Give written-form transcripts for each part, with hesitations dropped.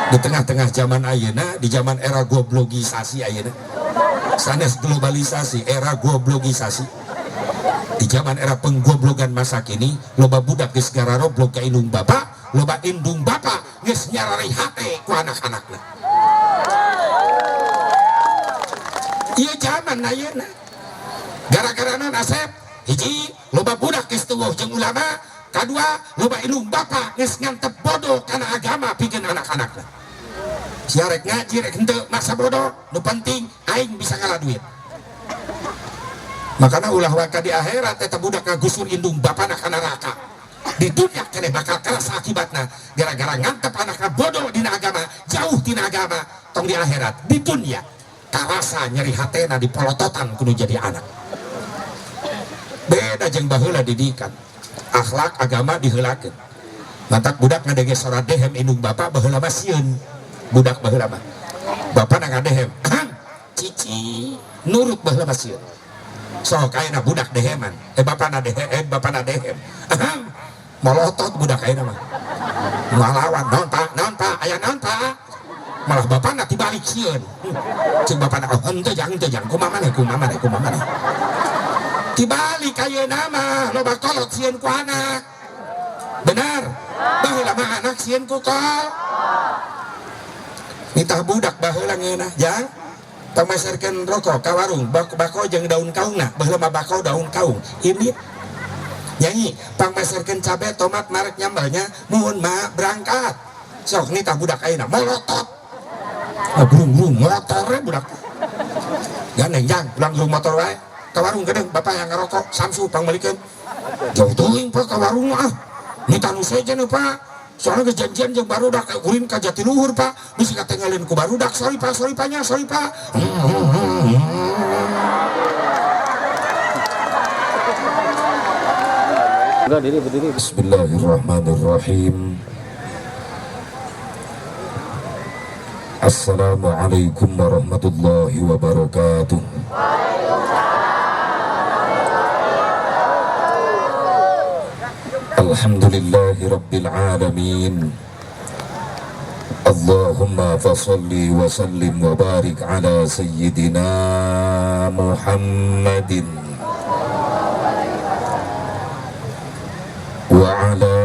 Di tengah-tengah zaman ayeuna, di zaman era goblogisasi ayeuna, sanes globalisasi, era goblogisasi, di zaman era penggoblogan masa kini, loba budak geus gararoblog ka indung bapak, loba indung bapak geus nyarari hate ku anak-anakna. Ieu zaman ayeuna gara-gara naon Asep? Hiji, loba budak geus tuwuh jeung ulama. Kadua, loba indung bapak geus ngantep bodoh kana agama pikeun anak-anakna. Sia rek ngaji rek henteu masa bodoh, nu penting aing bisa ngalah duit. Makana ulah waka di akhirat eta budak ngagusur indung bapana ka neraka. Di dunia keneh bakal kerasa akibatna gara-gara ngantep anakna bodoh dina agama, jauh tina agama, tong di akhirat, di dunia karasa nyeri hatena di polototan kudu jadi anak. Beda jeung baheula didikan. Akhlak agama diheulakeun. Mantak budak ngadenge sora dehem indung bapak baheula mah sieun. Budak baheula mah. Bapana ngadehem, cici nurut baheula mah sieun. Sok ayeuna budak deheman, bapana dehem, bapana dehem. Molotot budak ayeuna mah. Ngalawan naon Pak, naon Pak, aya naon Pak. Malah bapana tibalik sieun. Ceuk bapana, oh henteu jang, henteu jang, kumaha maneh, kumaha maneh, kumaha maneh. Tibalik ayeuna mah loba kolot sieun ku anak. Benar. Baheula mah anak sieun ku kol. Nitah budak baheula ngeunah, jang. Pamaserkeun rokok ka warung, bako jeung daun kaungna, baheula mah bako daun kaung. Ini nyanyi, pangmaserkeun cabe, tomat, marek nyambalnya, muhun mah berangkat. Sok nitah budak ayeuna molotot. Oh, grung-grung motornya budak. Gandeng jang, ulang grung motor wae. Ka warung gedeng bapak yang ngerokok, Samsu pangmeulikeun. Jauh teuing Pak ka warung mah. Nitah nu sejen Pak. Soalnya kejanjian jeung barudak ulin ka Jatiluhur Pak, bisi katinggalin ku barudak, sorry Pak, sorry Pak nya, sorry Pak. Berdiri, berdiri. Bismillahirrahmanirrahim. Assalamualaikum warahmatullahi wabarakatuh. Alhamdulillahi rabbil alamin. Allahumma fasalli wa sallim wa barik ala sayyidina Muhammadin wa ala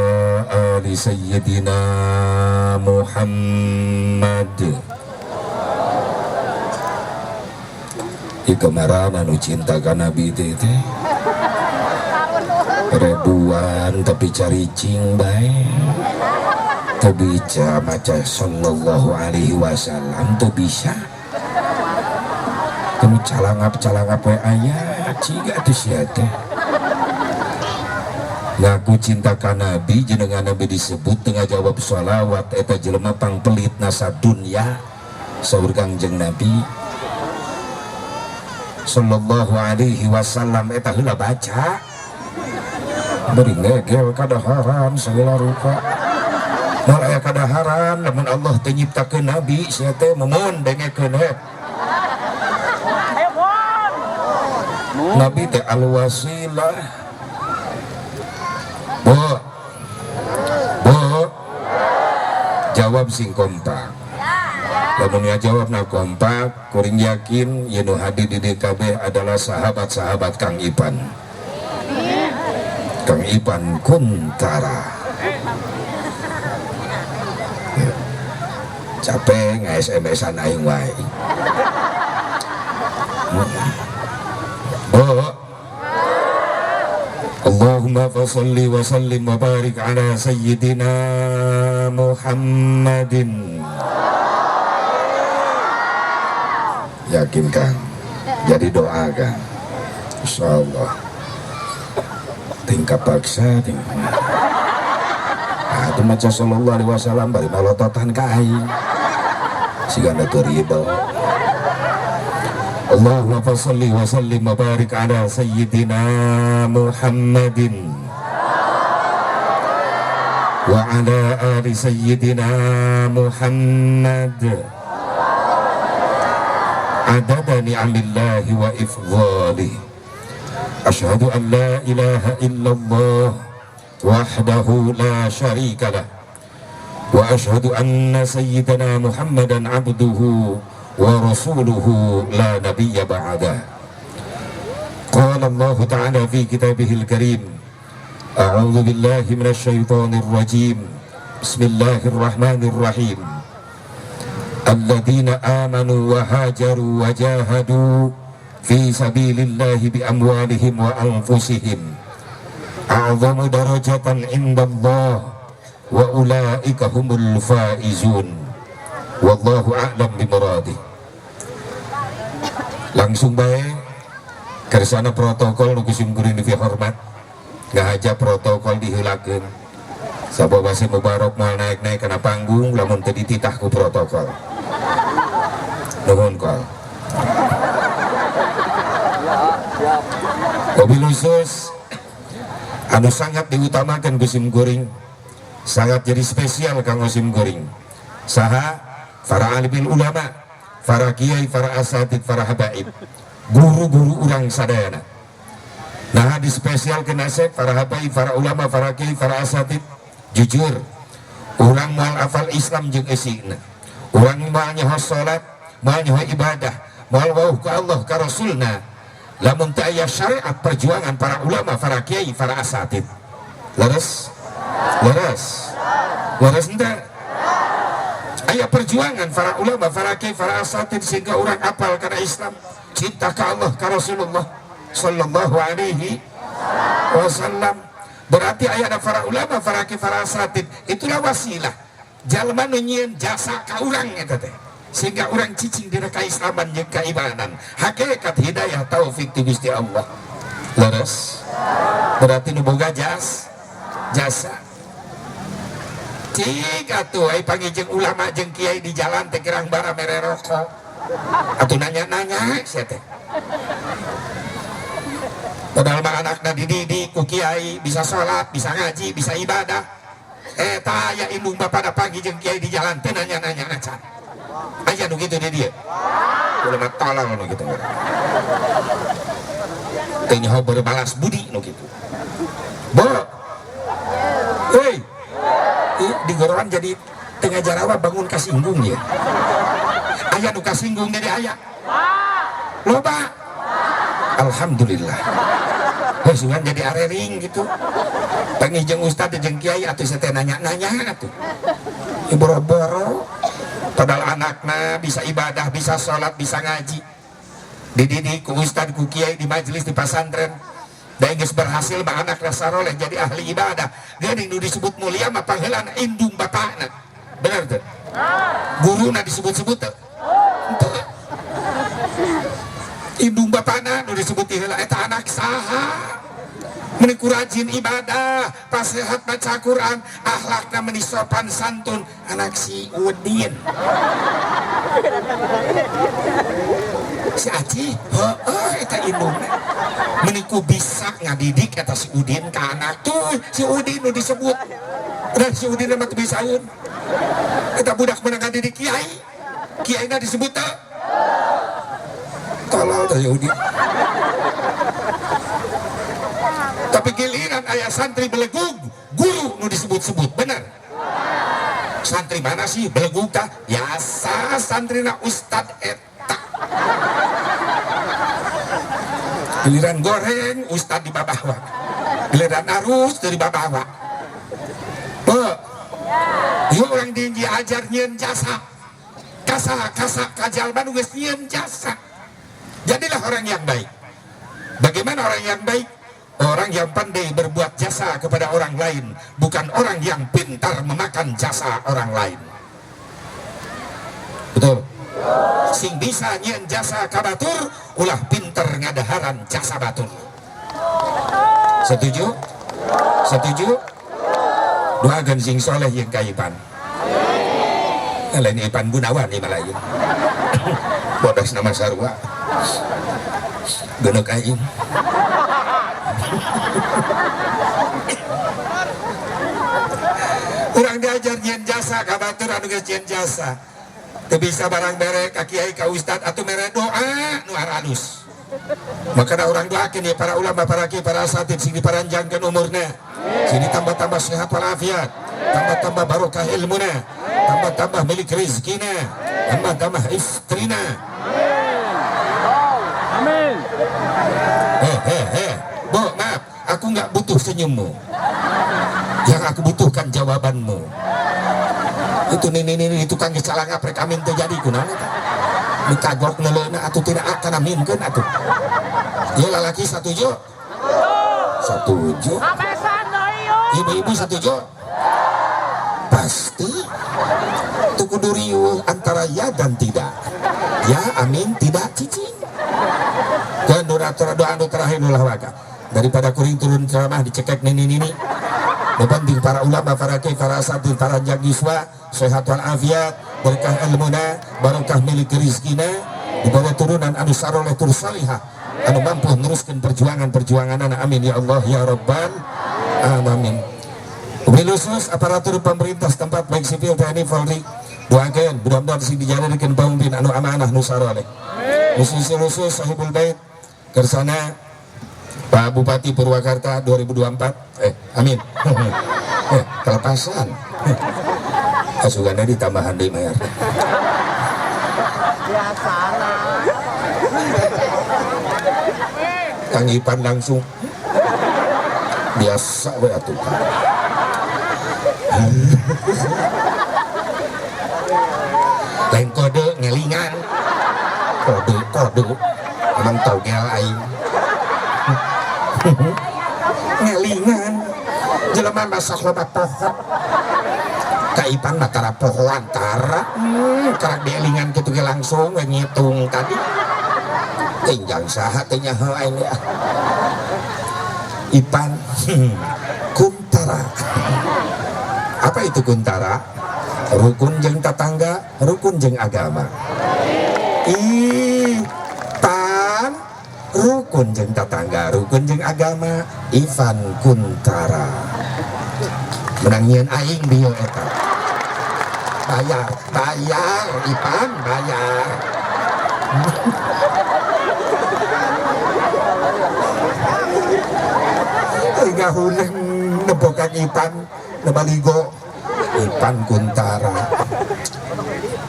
ali sayyidina Muhammad. Ikemarana nu cinta ka Nabi teh teh ribuan tapi caricing bae teu bisa maca sallallahu alaihi wasallam, teu bisa. Teu calangap-calangap we aya ciga teh sia teh. Ngaku cinta ka Nabi, jenengan Nabi disebut tengah jawab sholawat eta jelema pangpelit nasa dunya saur Kangjeng Nabi sallallahu alaihi wasallam. Eta heula baca beri ngegel kadaharan segala rupa moal aya kadaharan lamun Allah teu nyiptakeun Nabi sia teh memun dengekeun he. Nabi teh al-wasilah. Bu, bu, jawab sing kompak. Lamun ngajawab na kompak, kuring yakin yen nu hadir di DKB adalah sahabat-sahabat Kang Ipan. Kang Ipan Kuntara. Capek nge-SMS-an aing wae. Bu, Allahumma fasholli wa sallim wa barik ala sayyidina Muhammadin. Yakin Kang? Jadi doa Kang. Insyaallah. Tingkah paksa tingkah. Nah, itu maca sallallahu alaihi wasallam bari malototan ka aing. Siga teu ridho. Allahumma fasholli wa sallim wa barik ala sayyidina Muhammadin wa ala ali sayyidina Muhammad. Adada ni'amillahi wa ifdhalih. Asyhadu an la ilaha illallah wahdahu la syarika lah Wa asyhadu anna sayyidana Muhammadan abduhu wa rasuluhu la nabiyya ba'dah. Qala Allah Ta'ala fi kitabihil karim, a'udzu billahi minasy syaithanir rajim. Bismillahirrahmanirrahim. Alladzina amanu wa hajaru wa jahadu fi sabilillahi bi amwalihim wa anfusihim a'zamu darajatan indallah wa ulaika humul faizun. Wallahu a'lam bimuradih. Langsung bae kersana protokol nu sim kuring dihormat, ngahaja protokol diheulakeun. Sabab masih Mubarok moal naik-naik kana panggung lamun teu dititah ku protokol. Nuhun kol. Mobil khusus anu sangat diutamakan ku sim kuring, sangat jadi spesial kanggo sim kuring. Saha? Para alimil ulama, para kiai, para asatid, para habaib, guru-guru urang sadayana. Nah, di spesial kena para habaib, para ulama, para kiai, para asatid. Jujur, urang moal hafal Islam jeung eusina, urang moal nyaho salat, moal nyaho ibadah, moal wauh ka Allah ka Rasulna lamun teu aya syariat perjuangan para ulama, para kiai, para asatid. Leres? Leres? Leres henteu? Aya perjuangan para ulama, para kiai, para asatid sehingga orang apal kana Islam, cinta ka Allah ka Rasulullah sallallahu alaihi wasallam. Berarti aya para ulama, para kiai, para asatid, itulah wasilah jalma nu nyieun jasa ka urang eta teh sehingga orang cicing dina kaislaman jeung kaimanan, hakikat hidayah taufik ti Gusti Allah. Leres? Berarti nu boga jasa. Cik atuh ai pangijeng ulama jeung kiai di jalan teh gerang bara mere rokok atuh nanya-nanya sia teh. Padahal mah anakna dididik ku kiai bisa sholat, bisa ngaji, bisa ibadah. Eta aya indung bapana pagi jeung kiai di jalan teh nanya-nanya acan. Aya nu kitu di dieu. Ulama tolol nu kitu. Teu nyaho berbalas budi nu kitu. Bo. Hei. Di goroan jadi tengah jarawa bangun kasinggung ya. Aya nu kasinggung dari aya. Loba. Alhamdulillah. Heuh sugan jadi arering gitu. Panggih jeung ustad jeung kiai atuh saya teh nanya-nanya atuh. Boro-boro padahal anakna bisa ibadah, bisa sholat, bisa ngaji. Dididik ku ustad, ku kiai di majelis di pasantren. Da geus berhasil mah anakna saroleh jadi ahli ibadah. Geuning nu disebut mulia mah pangheulana indung bapakna. Bener teu? Guruna disebut-sebut teu? Henteu. Indung bapakna nu disebut heula eta anak saha? Meni ku rajin ibadah, pas sehat baca Quran, akhlakna meni sopan santun, anak si Udin. Si Aci, heueuh eta indungna. Meni ku bisa ngadidik eta si Udin ka anak tuh, si Udin nu disebut. Dan si Udin mah teu bisaeun. Eta budak menang ngadidik kiai. Kiaina disebut teu? Tolol teh si Udin. Tapi giliran ayah santri belegug, guru nu disebut-sebut, bener? Santri mana sih belegug tah? Biasa santrina ustad eta. Giliran goreng ustad di babawa, giliran arus dari babawa. Be, ieu orang dinji ajar nyieun jasa, kasa kasa kajalma nu geus nyieun jasa. Jadilah orang yang baik. Bagaimana orang yang baik? Orang yang pandai berbuat jasa kepada orang lain, bukan orang yang pintar memakan jasa orang lain. Betul? Sing bisa nyieun jasa ka batur, ulah pinter ngadaharan jasa batur. Setuju? Setuju? Doakan sing soleh yang ka Ipan. Lain Ipan Gunawan ieu mah lain. Bodos nama sarua. Geuneuh aing. Urang diajar nyieun jasa ka batur anu geus nyieun jasa. Teu bisa barang mere ka kiai ka ustad atuh mere doa nu aralus. Makana urang doakeun ya para ulama, para kiai, para asatid sing diparanjangkeun umurna. Sing ditambah-tambah sehat walafiat. Tambah-tambah barokah ilmuna, tambah-tambah milik rezekina, tambah-tambah istrina. Amin. Eh eh eh, Bo, maaf, aku nggak butuh senyummu. Yang aku butuhkan jawabanmu. Itu nih nih nih tukang salah ngaprek amin teu jadi kunaon eta? Nu kagok neuleuna atuh tidak akan aminkeun atuh. Ieu lalaki satuju? Satuju. Ibu-ibu satuju? Pasti. Itu kudu riuh antara ya dan tidak. Ya amin, tidak cicing. Dan doa doa anu terakhir ulah waka. Daripada kuring turun ceramah dicekek nini nini. Nu penting para ulama, para kiai, para asatidz, para jagiswa sehat walafiat, berkah ilmuna, barokah milik rizkina, diberi turunan anu saroleh tur salihah, anu mampu meneruskan perjuangan-perjuangan. Amin ya Allah ya Rabbal alamin. Khusus aparatur pemerintah setempat, baik sipil, TNI, Polri, doakan mudah-mudahan sing dijalankan pemimpin anu amanah nu saroleh. Khusus khusus sahibul bait kersana Pak Bupati Purwakarta 2024, amin. Kelepasan asugannya ditambahan di mayar. Biasana. Kang Ipan langsung biasa we atuh. Lain kode ngelingan, kode kode emang togel aing ngelingan jelema masak loba poho. Ka Ipan mah tara pohoan tara, karak dielingan kitu ge langsung we ngitung tadi tinjang saha teh nyaho aing ge. Ipan Kuntara. Apa itu Kuntara? Rukun jeung tatangga, rukun jeung agama. Ipan rukun jeung tatangga, rukun jeung agama. Ivan Kuntara menangin aing bieu eta. Bayar, bayar Ipan, bayar. Hingga huleng nebokan Ipan nebaligo Ipan Kuntara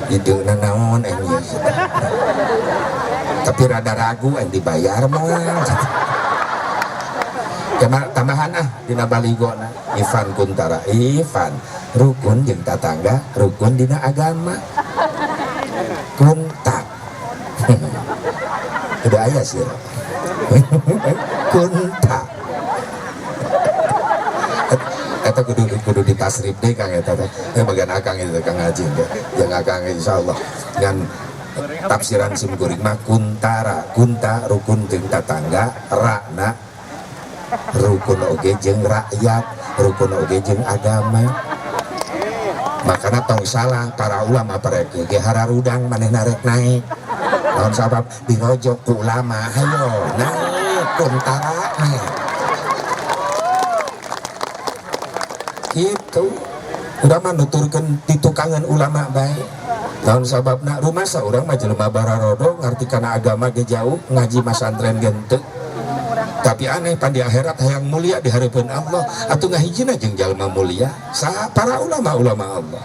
ide naon ieu, tapi rada ragu yang dibayar mah. Tambahan ah dina baligona Ivan Kuntara. Ivan rukun jeung tatangga, rukun dina agama. Kunta udah aya sih Kunta eta kudu kudu ditasrif deh Kang eta teh. Bagian akang itu Kang Haji ya. Yang akang insyaallah dengan tafsiran sim kuring mah Kuntara, kunta rukun jeung tatangga, rakna rukun oge jeung rakyat, rukun oge jeung agama. Makana tong salah para ulama, para kiai ge hararudang manehna rek naik. Naon sabab dirojok ku ulama, hayo naik Kuntara naik. Gitu. Urang mah nuturkeun ditukangan ulama bae. Naon sababna rumasa urang mah jelema bararodo ngarti kana agama ge jauh, ngaji masantren ge henteu. Tapi aneh pan di akhirat hayang mulia di hareupeun Allah atuh ngahijina jeung jalma mulia saha? Para ulama-ulama Allah.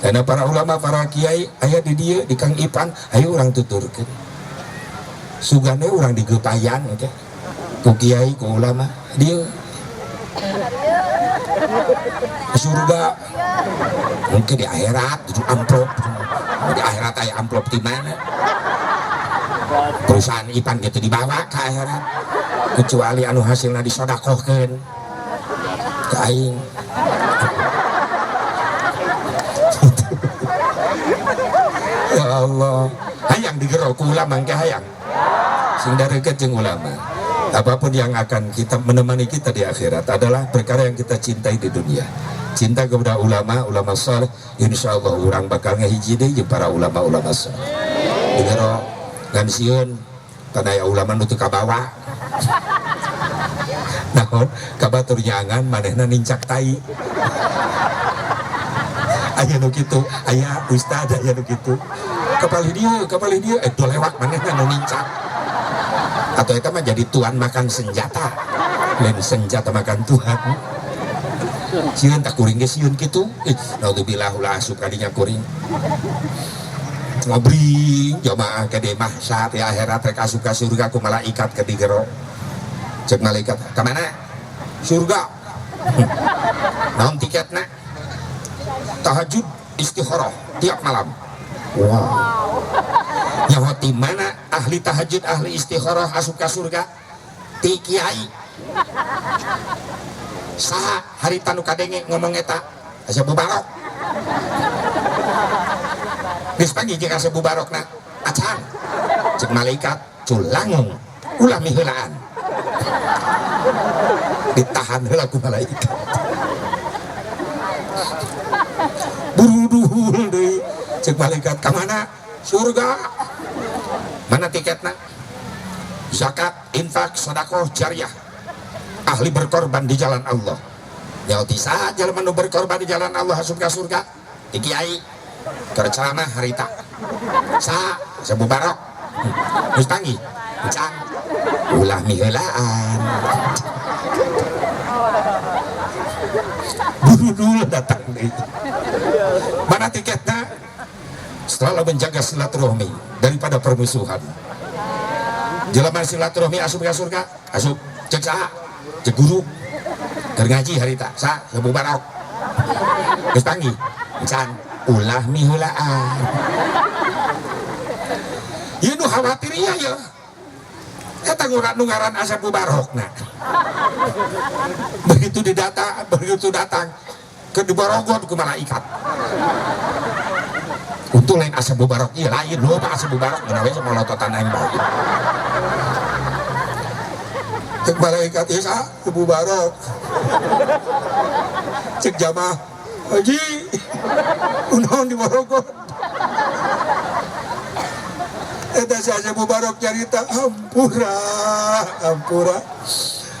Karena para ulama, para kiai aya di dieu di Kang Ipan, ayo urang tuturkeun. Sugane urang digepayan teh ku kiai ku ulama dieu. Surga mungkin di akhirat itu amplop, di akhirat aya amplop di mana? Perusahaan Ipan gitu dibawa ke akhirat, kecuali anu hasilna disodakohkeun ke aing. Ya Allah, hayang digero ku ulama engke hayang sing dareukeut jeung ulama. Apapun yang akan kita menemani kita di akhirat adalah perkara yang kita cintai di dunia. Cinta kepada ulama, ulama saleh, insya Allah orang bakal ngahiji deui jeung para ulama-ulama saleh. Digero ngan sieun kana aya ulama nu teu kabawa. Naon kabatur nyangan manehna nincak tai. Aya nu kitu, aya ustad aya nu kitu. Kapalih dieu, kapalih dieu, dolewak manehna nu nincak. Atau eta mah jadi tuan makan senjata, lain senjata makan tuan. Sieun tak kuring ge sieun kitu. Ih, naudzubillah ulah asup ka dinya kuring. Ngobring jamaah ke di mahsyar di akhirat rek asup ka surga ku malaikat ke digero. Cek malaikat, ka mana? Surga. Naon tiketna? Tahajud istikharah tiap malam. Wow. Nyaho ti mana ahli tahajud ahli istikharah asup ka surga? Ti kiai. Saha harita nu kadenge ngomong eta? Asep Mubarok. Geus panggih jeung Asep Mubarokna. Acan. Cek malaikat culangung ulah miheulaan. Ditahan heula ku malaikat. Buruduhul deui. Cek malaikat ka mana? Surga. Mana tiketna? Zakat, infak, sedekah, jariah. Ahli berkorban di jalan Allah. Nyaho ti saha jelema nu berkorban di jalan Allah asup ka surga? Ti kiai. Keur ceramah harita. Saha? Asep Mubarok. Geus panggih. Can. Ulah miheulaan. Burudul datang deui. Mana tiketna? Selalu menjaga silaturahmi daripada permusuhan. Jelema silaturahmi asup ka surga, asup. Cek saha? Cek guru. Keur ngaji harita, sa Asep Mubarok. Geus panggih. Can. Ulah miheulaan. Ieu nu khawatir ieu ya. Eta nu ngaran Asep Mubarokna. Begitu didata, begitu datang ke diborogon ku malaikat. Untung lain Asep Mubarok ieu lain loba Asep Mubarok geuna we molototan aing bae. Cek malaikat ieu sa Asep Mubarok. Cek jamaah haji kunaon diborogon. Eta si Asep Mubarok nyarita ampura ampura.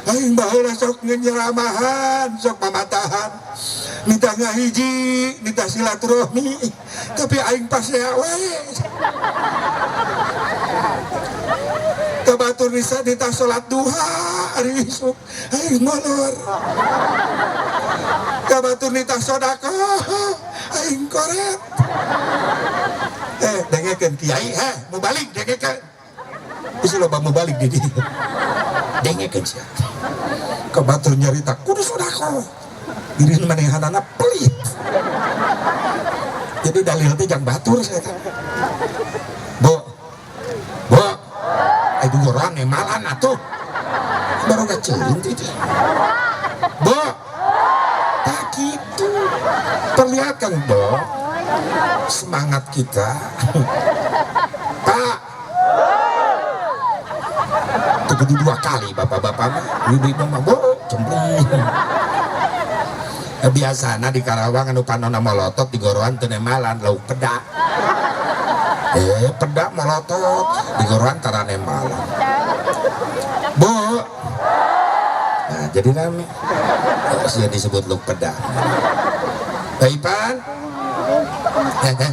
Aing baheula sok nyeramahan, sok mamatahan. Nitah ngahiji, nitah silaturahmi, tapi aing pasea we. Ka batur nitah salat duha ari isuk, aing molor. Ka batur nitah sedekah, aing koret. Dengekeun kiai, heh, mubalik dengekeun. Geus loba mubalik di dieu. Dengekeun sia. Ka batur nyarita kudu sedekah. Diri manehanana pelit. Jadi dalil teh jang batur saya kan. Bu. Bu. Aduh goran emalan atuh. Baru ngeceulin teh. Bu. Tak gitu. Perlihatkan, Bu. Semangat kita. Pak. Itu kudu dua kali bapak-bapak mah, ibu-ibu mah, Bu, cembling. Biasana di Karawang anu panona molotot di goroan teu nemalan lauk peda. Peda molotot di goroan tara nemalan. Bu. Nah, jadi rame. Sia disebut lauk peda. Pak Ipan. Peda,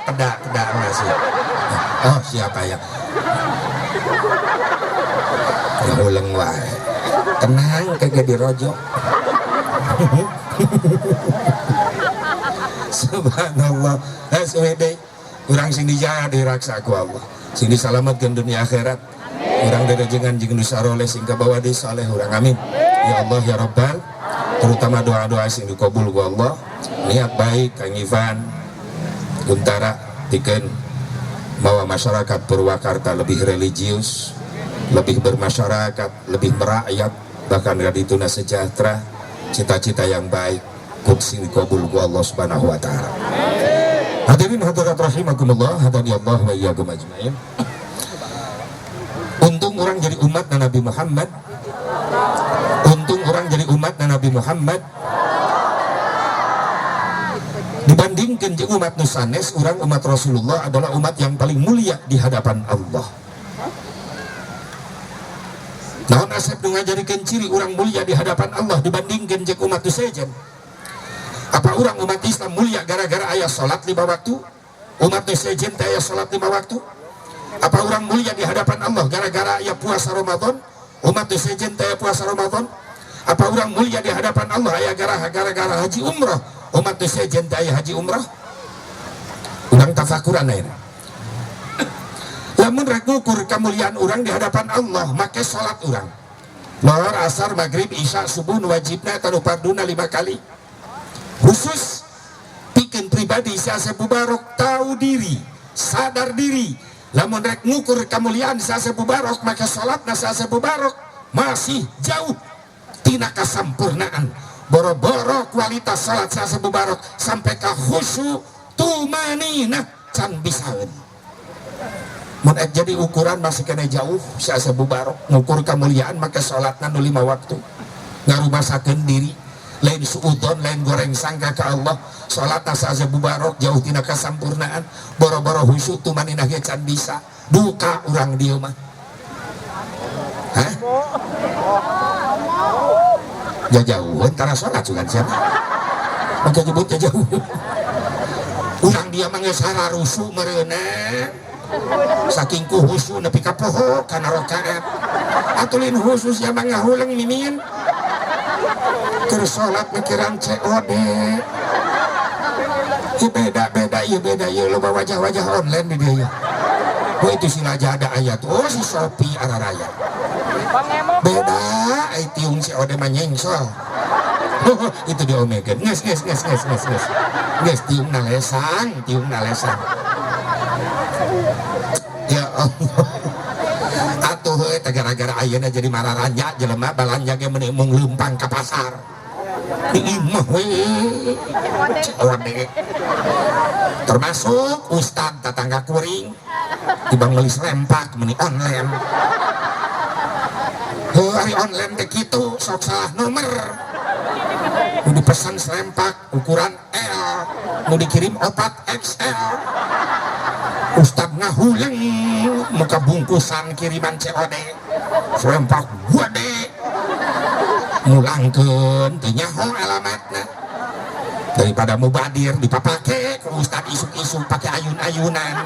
peda masih. Oh, siapa ya? Ya uleng wae. Tenang kagak dirojok. Subhanallah. SWD urang sing dijaga diraksa ku Allah. Sing disalametkeun dunia akhirat. Urang direjengan jeung nu saroleh sing kabawa deui saleh urang. Amin. Ya Allah ya Rabbal. Terutama doa-doa sing dikabul ku Allah. Niat baik Kang Ivan Untara tikeun bahwa masyarakat Purwakarta lebih religius, lebih bermasyarakat, lebih merakyat, bahkan kadituna sejahtera, cita-cita yang baik sing dikabul ku Allah Subhanahu wa taala. Hadirin hadirat rahimakumullah, hadani Allah wa iyyakum ajmain. Untung orang jadi umat Nabi Muhammad. Untung orang jadi umat Nabi Muhammad. Dibandingkan jeung umat nu sanes, urang umat Rasulullah adalah umat yang paling mulia di hadapan Allah. Naon asep nu ngajarikeun ciri urang mulia di hadapan Allah dibandingkan jeung umat nu sejen? Apa urang umat Islam mulia gara-gara aya salat 5 waktu? Umat nu sejen teh aya salat 5 waktu? Apa urang mulia di hadapan Allah gara-gara aya puasa Ramadan? Umat nu sejen teh aya puasa Ramadan? Apa urang mulia di hadapan Allah aya gara-gara haji umroh? Umat teu sejen teh aya haji umroh. Urang tafakuran ayeuna. Lamun rek ngukur kemuliaan urang di hadapan Allah, make salat urang. Lohor, asar, maghrib, isya, subuh nu wajibna eta nu farduna 5 kali. Khusus pikeun pribadi si Asep Mubarok tahu diri, sadar diri. Lamun rek ngukur kemuliaan si Asep Mubarok, maka salatna si Asep Mubarok masih jauh tina kasampurnaan. Boro-boro kualitas salat si Asep Mubarok sampai ka khusyuk tumaninah can bisaeun. Mun ek jadi ukuran masih kena jauh si Asep Mubarok ngukur kemuliaan maka salatna nu 5 waktu. Ngarumasakeun diri, lain suudon, lain goreng sangka ka Allah. Salat si Asep Mubarok jauh tina kasampurnaan. Boro-boro khusyuk tumaninah ge can bisa. Duka urang dieu mah. Hah? Jauhan tara salat sugan siapa? Maka nyebut jauh. Urang dia mah geus hararusu meureunna. Saking ku khusyuk nepi ka poho kana rakaat. Atulin khusus ya mah ngahuleng mimin. Keur salat mikiran COD. Ieu beda-beda, ieu beda, ieu loba wajah-wajah online di dieu. Oh itu si Lazada aya tuh, oh si Shopee araraya. Beda, ai tiung COD mah nyengsol. Itu diomekeun. Geus geus geus geus geus geus. Geus tiung nalesang, tiung nalesang. Ya Allah. Atuh heuh teh gara-gara ayeuna jadi mararanja jelema balanja ge meuni mung leumpang ka pasar. Di imah we. COD. Termasuk ustad tetangga kuring tibang meuli serempak meuni online. Heuh ari online teh kitu sok salah nomor. Nu dipesan serempak ukuran L, nu dikirim 4 XL. Ustad ngahuleng muka bungkusan kiriman COD. Serempak gede. Mulangkeun teu nyaho alamatna. Daripada mubadir dipapake ku ustad isuk-isuk pake ayun-ayunan.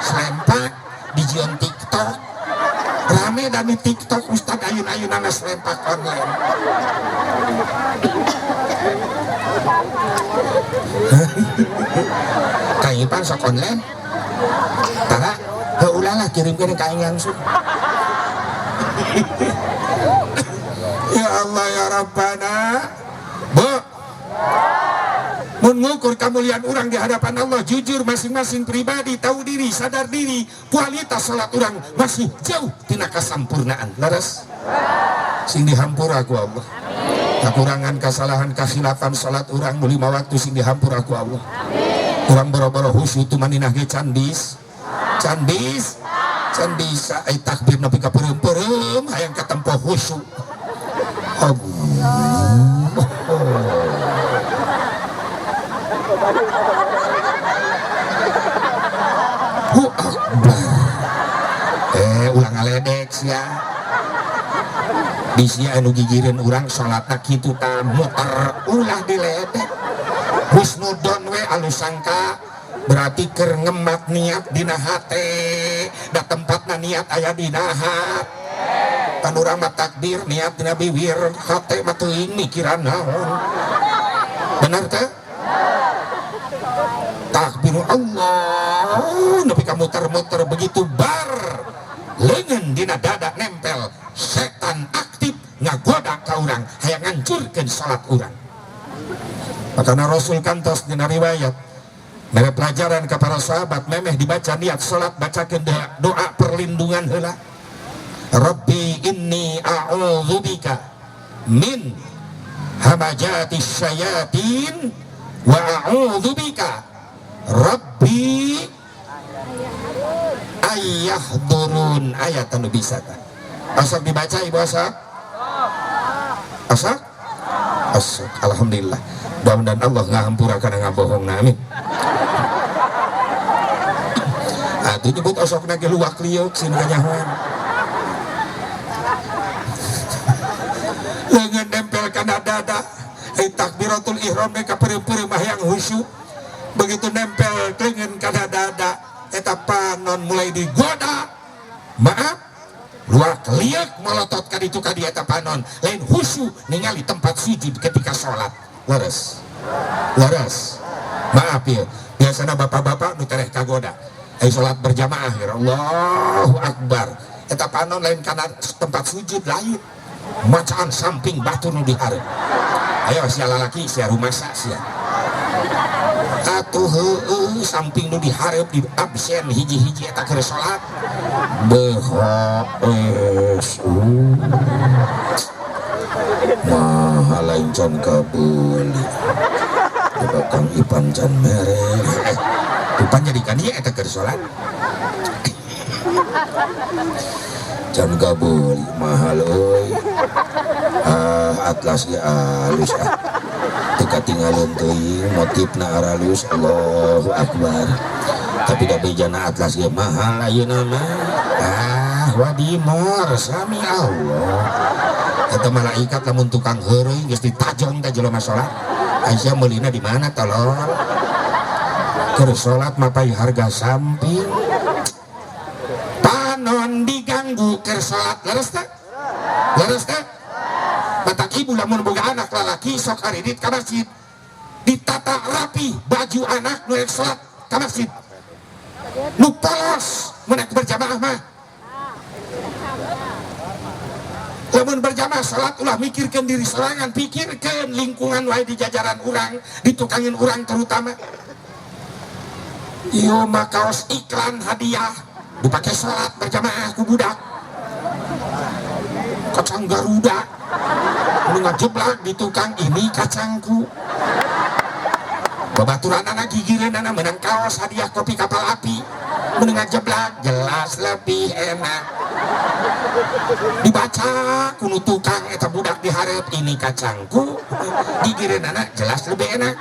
Serempak dijion TikTok. Rame dan di TikTok ustad ayun-ayunan serempak online. Kang Ipan sok online. Tara, heuh ulah lah kirimkeun ka aing langsung. Ya Allah ya Rabbana. Bu. Mun ngukur kemuliaan urang di hadapan Allah, jujur masing-masing pribadi, tahu diri, sadar diri, kualitas salat urang masih jauh tina kasampurnaan. Leres? Sing dihampura ku Allah. Kekurangan, kesalahan, kekhilafan salat urang nu 5 waktu sing dihampura ku Allah. Urang boro-boro khusyuk tumaninah ge can bis. Can bis. Can bisa ai takbir nepi ka peureum-peureum hayang katempo khusyuk. Allah. Hu akbar. Ulang ngaledek sia. Bisi anu gigireun urang salatna kitu ta muter ulah diledek. Husnudon we alus sangka berarti keur ngemat niat dina hate, da tempatna niat aya dina hate. Pan urang mah takbir niat dina bibir, hate mah teuing mikiran naon. Bener teh? Takbir Allah nepi ka muter-muter begitu bar leungeun dina dada nempel, setan aktif ngagoda ka urang hayang ngancurkeun salat urang. Makana Rasul kantos dina riwayat mere pelajaran ka para sahabat memeh dibaca niat salat bacakeun doa perlindungan heula. Rabbi inni a'udzubika min hamajati syayatin wa a'udzubika Rabbi ayyahdurun. Ayat anu bisa tah. Asal dibaca ibu asal? Asal? Asal. Alhamdulillah. Mudah-mudahan Allah ngahampura kana ngabohongna, amin. Atuh nyebut osokna ge luak liuk sieun kanyahoan. Leungeun nempel kana dada, takbiratul ihram ge kapeureup-peureup mah hayang khusyuk. Begitu nempel leungeun kana dada, eta panon mulai digoda. Maaf, Luak liak molotot ka ditu ka dieu eta panon, lain khusyuk ningali tempat sujud ketika sholat. Leres. Leres. Maaf ya, biasana bapak-bapak nu tereh kagoda. Ayo sholat berjamaah ya Allahu Akbar. Eta panon lain kana tempat sujud lain. Macaan samping batu nu dihareup. Ayo sia lalaki sia rumasa sia. Atuh heueuh samping nu dihareup di absen hiji-hiji eta keur salat. BHS. Maha lain can kabeuli. Coba Kang Ipan can mere. Ipan jadi kan ieu eta keur salat. Can kabeuli mahal euy. Ah atlas ge alus ah. Teu katinggalin teuing motifna aralus Allahu Akbar. Tapi da bejana atlas ge mahal ayeuna mah. Ah wadimor sami Allah. Eta malaikat lamun tukang heureuy geus ditajong ka jelema salat. Aisyah meulina di mana tolol? Keur salat mapay harga samping. Panon diganggu keur salat leres teh? Leres teh? Batak ibu lamun boga anak lalaki sok haridit ka masjid. Ditata rapi baju anak nu rek salat ka masjid. Nu polos mun rek berjamaah mah. Lamun berjamaah salat ulah mikirkeun diri sorangan, pikirkeun lingkungan wae di jajaran urang, ditukangin urang terutama. Ieu mah kaos iklan hadiah dipake salat berjamaah ku budak. Kacang Garuda nu ngajeblak di tukang ini kacangku. Babaturanana gigireunana menang kaos hadiah kopi kapal api. Mun ngajeblak jelas lebih enak. Dibaca ku nu tukang eta budak dihareup ini kacangku. Gigireunana jelas lebih enak.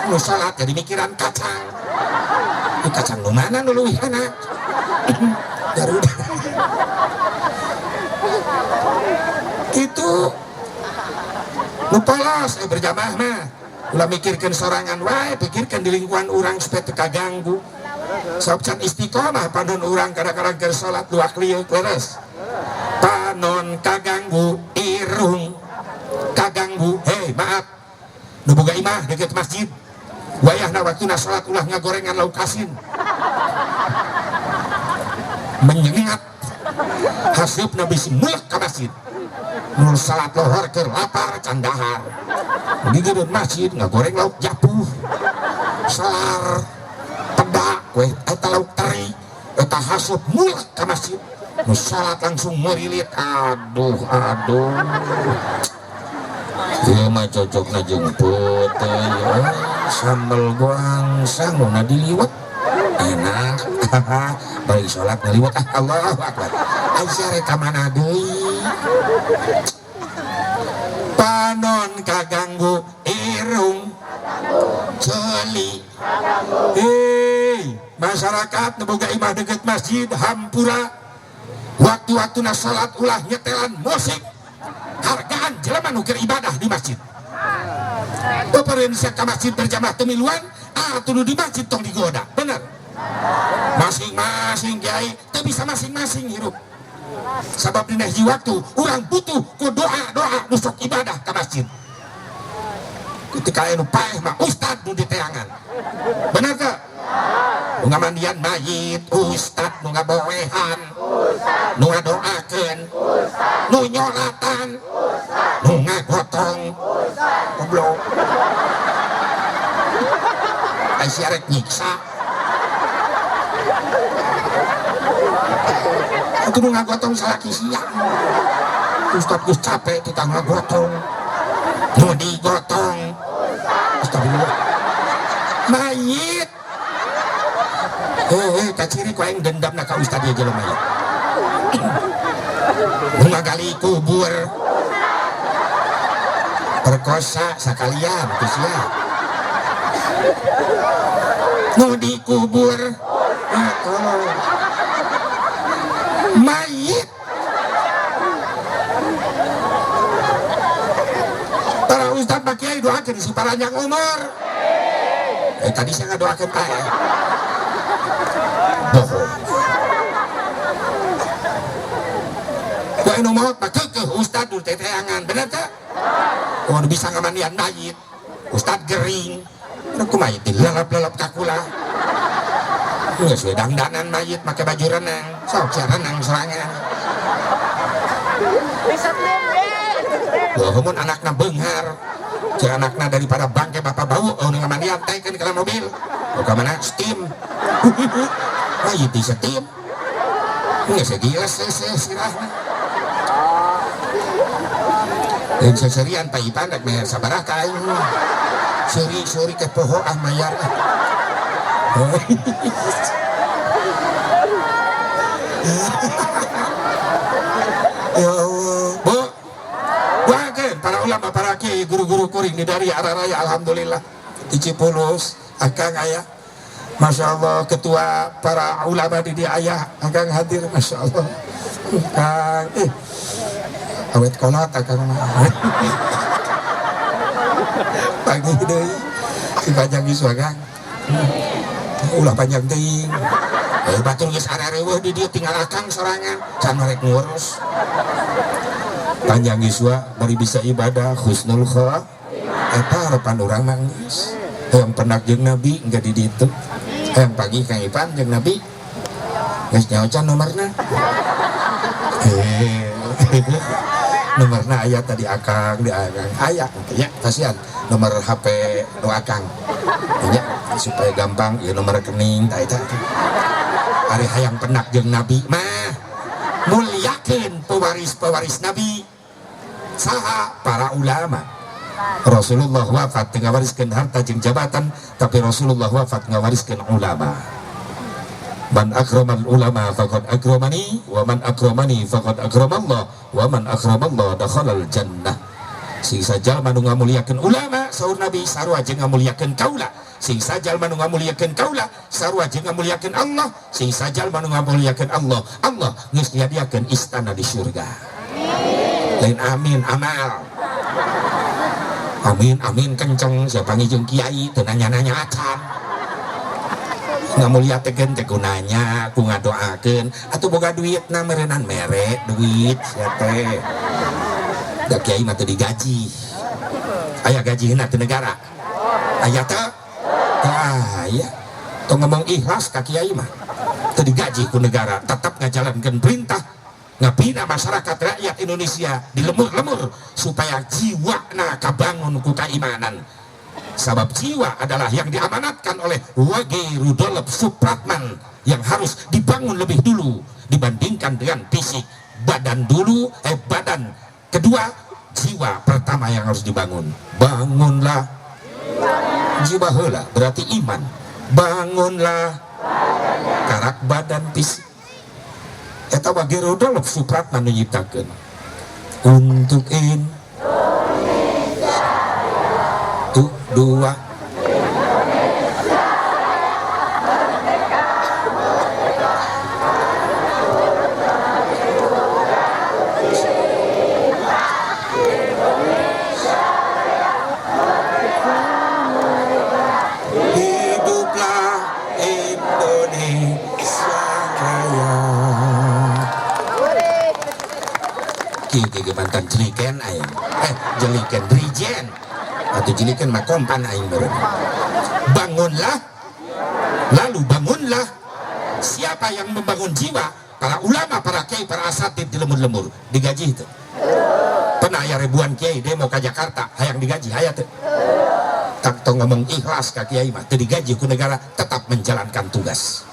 Nu salat jadi mikiran kacang. Ini kacang nu mana nu leuwih enak? Garuda. Itu nu polos berjamaah mah ulah mikirkeun sorangan wae, pikirkeun di lingkungan urang supaya teu kaganggu. Sabab can istiqomah panon urang kadang-kadang keur salat luak liuk leres. Panon kaganggu irung kaganggu, hei maaf nu boga imah deket masjid wayahna waktuna salat ulah ngagorengan lauk asin menyengat hasupna bisi mulek ka masjid. Mun salat lohor keur lapar can dahar gigireun masjid ngagoreng lauk japuh selar pedak we eta lauk teri eta hasup mulek ka masjid. Nu salat langsung murilit aduh aduh ieu mah cocokna jeung peuteuy sambel goangsang nu diliwet enak. Bari salat ngaliwet ah Allahu Akbar. Aisyah rek ka mana deui? Panon kaganggu irung ceuli. Hei masyarakat nu boga imah deket masjid hampura waktu-waktuna salat ulah nyetelan musik. Hargaan jelema nu keur ibadah di masjid. Pepereun sia ka masjid berjamaah teu miluan, atuh nu di masjid tong digoda. Bener? Masing-masing kiai teu bisa masing-masing hirup. Sabab dina hiji waktu urang butuh ku doa-doa nu sok ibadah ka masjid. Ketika aya nu paeh mah ustad nu diteangan. Bener teu? Nu ngamandian mayit ustad, nu ngaboehan, nu ngadoakeun, nu nyolatan, nu ngagotong. Goblok. Ai sia rek nyiksa. Atuh nu ngagotong salaki sia. Ustad geus capek kita ngagotong. Nu digotong. Astagfirullah. Mayit. Kaciri ku aing dendamna ka ustad ieu jelema ieu. Nu ngagali kubur. Perkosa sakalian ku sia. Nu dikubur. Atuh. Mayit. Para ustad pak kiai doakeun si paranjang umur. Tadi saya ngadoakeun paeh. Bohong. Maot mah keukeuh ustad nu teteangan, bener teu? Oh, nu bisa ngamandian mayit. Ustad gering. Nu kumaha dilalap-lalap ka kula. Geus we dangdanan mayit make baju renang, sok sia renang sorangan. Loh, mun anakna beunghar, si anakna daripada bangke bapak bau, oh nu ngamandian taikeun kana mobil. Oh ka mana steam. Mayit di steam. Geus gila sirahna. Lain seserian Pak Ipan rek meher sabaraha ka aing. Seuri-seuri ke poho ah mayar ah. Ya Allah, Bu. Doakeun para ulama, para kiai, guru-guru kuring di dari arah raya, alhamdulillah. Di Cipulus, akang aya. Masya Allah, ketua para ulama di dia ayah, akang hadir, Masya Allah. Kang, awet kolot akang mah. Pagi deui, si panjang yuswa kang. Ulah panjang teuing. Batur geus arareuweuh di dieu tinggal akang sorangan, can rek ngurus. Panjang yuswa bari bisa ibadah husnul khatimah. Eta harapan urang mah geus. Hayang pendak jeung Nabi engke di ditu. Hayang pagi Kang Ipan jeung Nabi. Geus nyaho can nomorna. Nomorna aya tadi akang, di akang. Aya nya kasihan nomor HP nu akang. Nya supaya gampang ieu nomor rekening ta eta. Ari hayang pendak jeung Nabi mah muliakeun pewaris-pewaris Nabi. Saha para ulama. Rasulullah wafat teu ngawariskeun harta jeung jabatan, tapi Rasulullah wafat ngawariskeun ulama. Man akramal ulama faqad akramani, wa man akramani faqad akramallah, wa man akramallah dakhalal jannah. Sing sajalma nu ngamuliakeun ulama saur Nabi sarua jeung ngamuliakeun kaula. Sing sajalma nu ngamuliakeun kaula sarua jeung ngamuliakeun Allah. Sing sajalma nu ngamuliakeun Allah, Allah geus nyadiakeun istana di surga. Lain amin amal. Amin amin kenceng siapa jeung kiai teu nanya-nanya acan. Ngamuliakeun teh ku nanya, ku ngadoakeun, atuh boga duitna meureunnan mere duit sia teh. Da kiai mah teu digaji. Aya gajihna teu negara. Aya teu? Teu aya. Tong ngomong ikhlas ka kiai mah. Teu digaji ku negara, tetap ngajalankeun perintah ngabina masyarakat rakyat Indonesia di lemur-lemur supaya jiwana kabangun ku keimanan. Sabab jiwa adalah yang diamanatkan oleh Wage Rudolf Supratman yang harus dibangun lebih dulu dibandingkan dengan fisik. Badan dulu, badan kedua, jiwa pertama yang harus dibangun. Bangunlah jiwa heula, berarti iman. Bangunlah karak badan fisik. Eta Wage Rudolf Supratman nu nyiptakeun. Untuk Indonesia 1, 2. Hiduplah Indonesia Raya. Kieu ge mantan jeliken aing. Jeliken drijen. Atau jeliken mah kompan aing meureun. Bangunlah, lalu bangunlah. Siapa yang membangun jiwa? Para ulama, para kiai, para asatid di lemur-lemur digaji itu. Pernah aya ribuan kiai demo ke Jakarta, hayang digaji, hayang teu. Tak tong ngomong ikhlas ka kiai mah, teu digaji ku negara, tetap menjalankan tugas.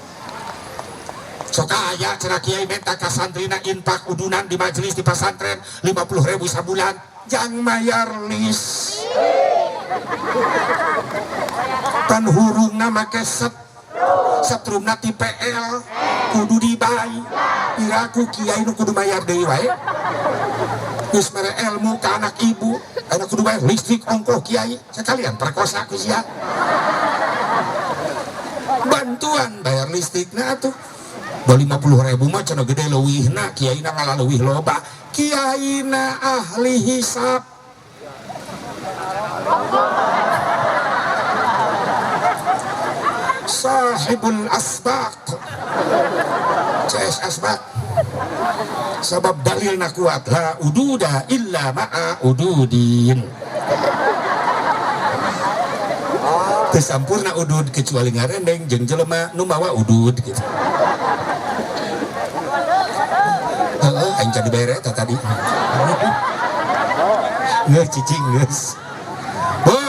Sok aya cenah kiai minta ka santrina infak udunan di majelis di pesantren 50.000 sabulan, jang mayar lis. Pan hurungna make set, setrumna ti PL, kudu dibay. Piraku kiai nu kudu bayar deui wae. Geus mere ilmu ka anak ibu, anak kudu bayar listrik ongkoh kiai, sekalian perkosa ku sia. Bantuan bayar listrikna atuh. Da 50.000 mah cenah gede leuwihna, kiaina ngalah leuwih loba. Kiaina ahli hisab. Sahibul asbaq. CS asbaq. Sabab dalilna kuat, la ududa illa ma'a ududin. Teu sampurna udud kecuali ngarendeng jeung jelema nu mawa udud gitu. Heeh, aing can dibere eta tadi. Geus cicing geus. Bu.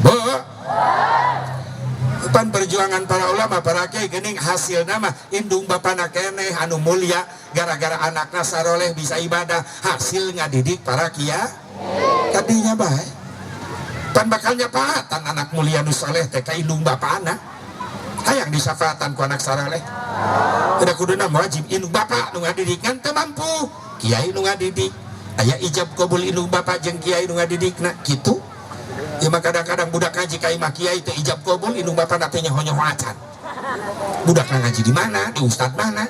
Bu. Pan perjuangan para ulama, para kiai geuning hasil nama indung bapana keneh anu mulia gara-gara anakna saroleh bisa ibadah, hasil ngadidik para kiai kadinya bae. Pan bakal nyafaatan anak mulia nu soleh teh ka indung bapana. Hayang disafaatan ku anak saroleh. Udah kuduna wajib indung bapa nu ngadidik ngan teu mampu, kiai nu ngadidik. Aya ijab kabul indung bapa jeung kiai nu ngadidikna kitu. Ya mah kadang-kadang budak ngaji ka imah kiai teh ijab kabul indung bapana teh nyaho-nyaho acan. Budak ngaji di mana? Di ustad mana?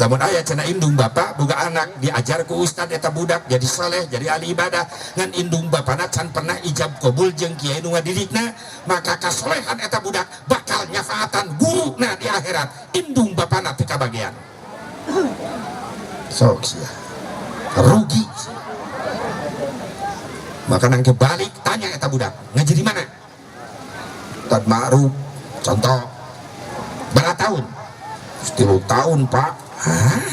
Lamun aya cenah indung bapa boga anak diajar ku ustad eta budak jadi soleh, jadi ahli ibadah, ngan indung bapana can pernah ijab kabul jeung kiai nu ngadidikna, maka kasolehan eta budak bakal nyafaatan guruna di akhirat, indung bapana teu kabagean. Sok sia. Rugi. Maka nangke balik tanya eta budak, ngaji di mana? Ustad Ma'ruf, contoh. Berapa tahun? 3 tahun, Pak. Hah?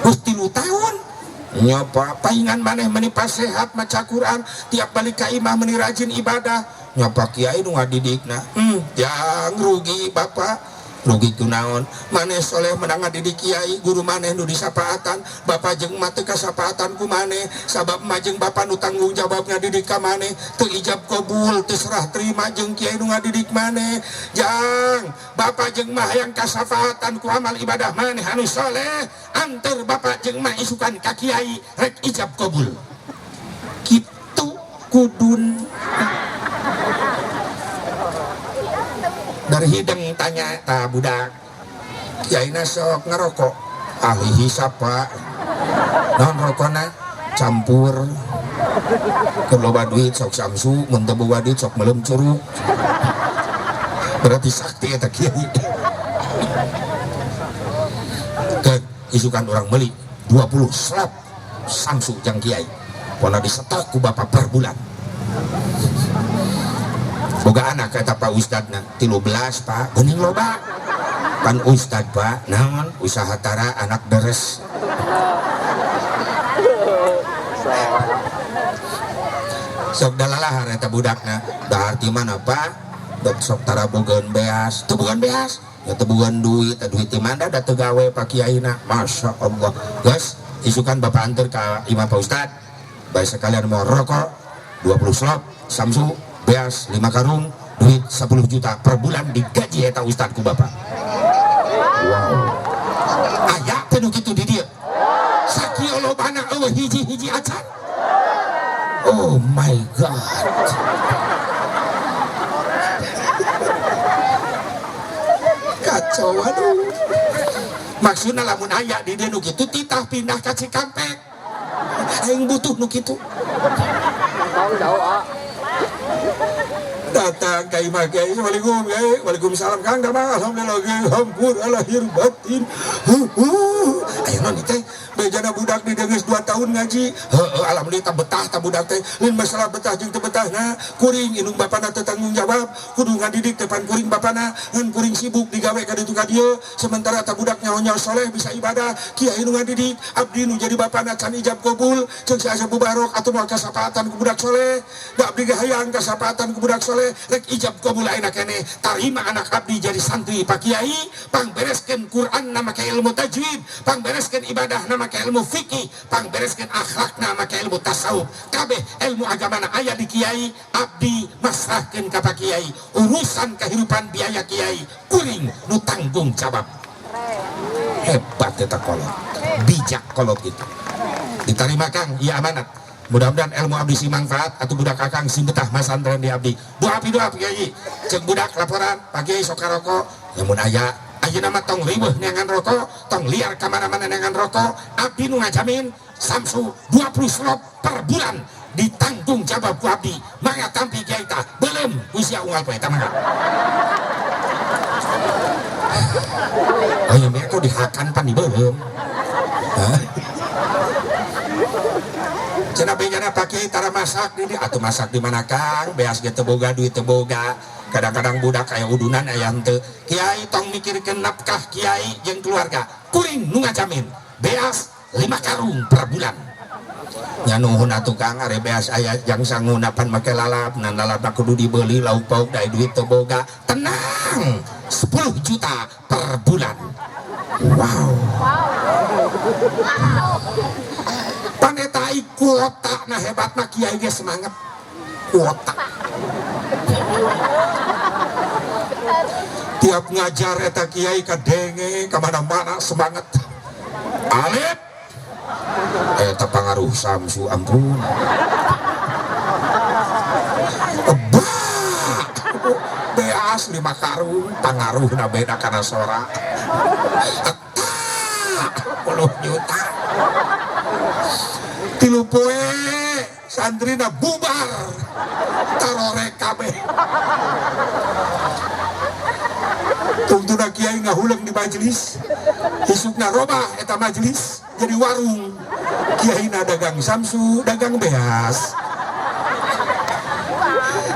Terus 3 tahun? Nya Pak, paingan maneh meni pasehat maca Quran, tiap balik ka imah meni rajin ibadah. Nya Pak Kiai nu ngadidikna. Jang rugi Bapak. Rugi ku naon? Maneh soleh menang ngadidik kiai, guru maneh nu disapaatan, bapak jeung emak teu kasapaatan ku maneh, sabab emak jeung bapak nu tanggung jawab ngadidik ka maneh, teu ijab kabul, teu serah terima jeung kiai nu ngadidik maneh. Jang, bapak jeung emak hayang kasapaatan ku amal ibadah maneh anu soleh, anter bapak jeung emak isukan ka kiai rek ijab kabul. Kitu kudun. Dari hidung tanya ta budak, kiaina sok ngerokok, ahli hisap Pak, non rokona campur, keur loba duit sok samsu, mun teu boga duit sok melem curug, berarti sakti eta kiai. Ke isukan orang beli 20 slop samsu jang kiai, pona disetok ku bapak per bulan. Boga anak kata Pak Ustadna 13 Pak, geuning loba. Pan Ustad Pak, naon usaha tara anak deres. Sok dalalahar eta budakna, dahar ti mana Pak? Dok sok tara bogaeun beas, teu bogaeun beas, ya teu bogaeun duit, teu duit ti mana da teu gawe Pak Kiaina. Masya Allah. Geus, isukan Bapak anter ka imah Pak Ustad. Bae sekalian mau rokok 20 slop, samsu, beas 5 karung, duit 10 juta per bulan digaji eta ustad ku bapak. Wow. Aya teh nu kitu di dieu. Sakieu lobana eueuh hiji-hiji acan. Oh my God. Kacau aduh. Maksudna lamun aya di dieu nu kitu titah pindah ka Cikampek. Aing butuh nu kitu. Jauh, ah. Datang ka imah kiai, Assalamualaikum kiai, waalaikumsalam Kang Damang, alhamdulillah kiai, hampur lahir batin. Aya naon teh? Bejana budak di geus 2 tahun ngaji. Heueuh, alhamdulillah tah betah tah budak teh. Lain masalah betah jeung teu betahna, kuring indung bapana teu tanggung jawab, kudu ngadidik teh pan kuring bapana, ngan kuring sibuk digawe ka ditu ka dieu, sementara tah budak nyaho-nyaho soleh bisa ibadah, kiai nu ngadidik, abdi nu jadi bapana can ijab kabul, ceuk si Asep Mubarok atuh moal kasapaatan ku budak soleh. Da abdi ge hayang kasapaatan ku budak soleh, rek ijab kabul ayeuna keneh, tarima anak abdi jadi santri Pak Kiai, pangbereskeun Quran na make ilmu tajwid, pangbereskeun ibadah na make ilmu fikih, pangbereskeun akhlakna make ilmu tasawuf. Kabeh ilmu agamana aya di kiai, abdi masrahkeun ka Pak Kiai. Urusan kehidupan biaya kiai kuring nu tanggung jawab. Hebat eta kolot, bijak kolot gitu. Diterima Kang, ieu amanat. Mudah-mudahan ilmu abdi sing manfaat atau budak akang sing betah masantren di abdi. Doa pi doa Kiai. Ceuk budak laporan, Pak Kiai sok karoko. Ya mun aya ayeuna mah tong riweuh neangan rokok, tong liar ka mana-mana neangan rokok, abdi nu ngajamin samsu 20 slop per bulan ditanggung jawab ku abdi. Mangga tampi kiai tah, beuleum usia unggal poe tah mangga. Oh ya kok dihakan pan dibeuleum. Hah? Cenah bejana Pak Kiai tara masak di atuh masak di mana Kang? Beas ge teu boga, duit teu boga. Kadang-kadang budak aya udunan aya henteu. Kiai tong mikirkeun nafkah kiai jeung keluarga. Kuring nu ngajamin beas 5 karung per bulan. Nya nuhun atuh Kang, are beas aya jang sanguna pan make lalap, nan lalapna kudu dibeli lauk pauk da duit teu boga. Tenang, 10 juta per bulan. Wow. Pan eta kuota na hebat mah kiai ge semangat kuota. Tiap ngajar eta kiai kadenge ka mana-mana semangat. Alif eta pangaruh Samsu ampun. Ba beas 5 karung pangaruhna beda kana sora. Eta 10 juta. 3 poe santrina bubar tarorek kabeh. Tungtuna kiai ngahuleng di majelis, isukna robah eta majelis jadi warung. Kiaina dagang samsu, dagang beas.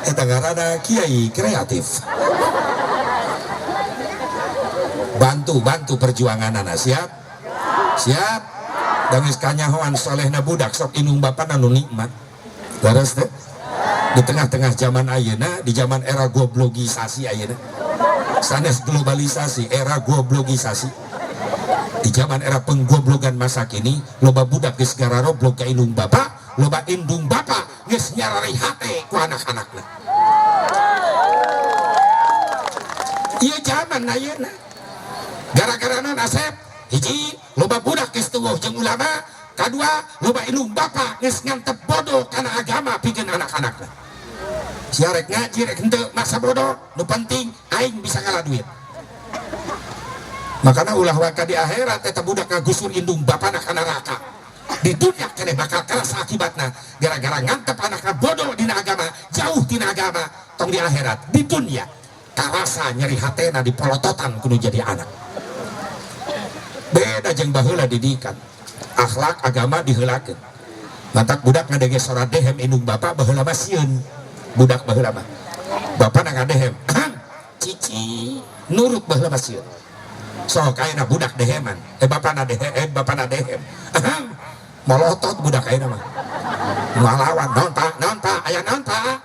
Eta ngaranna kiai kreatif. Bantu-bantu perjuanganana, siap? Siap? Dangis kanyahoan solehna budak sok inung bapana nu nikmat. Leres teh? Di tengah-tengah zaman ayeuna, di zaman era goblogisasi ayeuna. Sanes globalisasi, era goblogisasi. Di zaman era penggoblogan masa kini, loba budak geus gararoblog ka indung bapa, loba indung bapa geus nyarari hate ku anak-anakna. Ieu zaman ayeuna. Gara-gara naon Asep? Hiji, loba budak geus tuwuh jeung ulama, kadua loba indung bapa geus ngantep bodoh kana agama pikeun anak-anakna. Sia rek ngaji rek henteu masa bodoh, nu penting aing bisa ngalah duit. Makana ulah waka di akhirat eta budak ngagusur indung bapana kana neraka. Di dunia keneh bakal kerasa akibatna gara-gara ngantep anakna bodoh dina agama, jauh tina agama, tong di akhirat, di dunia karasa nyeri hatena di polototan kudu jadi anak. Beda jeung baheula didikan. Akhlak agama diheulakeun. Matak budak ngadenge sora dehem indung bapa baheula mah sieun. Budak baheula mah. Bapana ngadehem. Cici nurut baheula mah sieun. Sok ayeuna budak deheman. Bapana dehem, bapana dehem. Molotot budak ayeuna mah. Ngalawan naon Pak? Naon Pak? Aya naon Pak?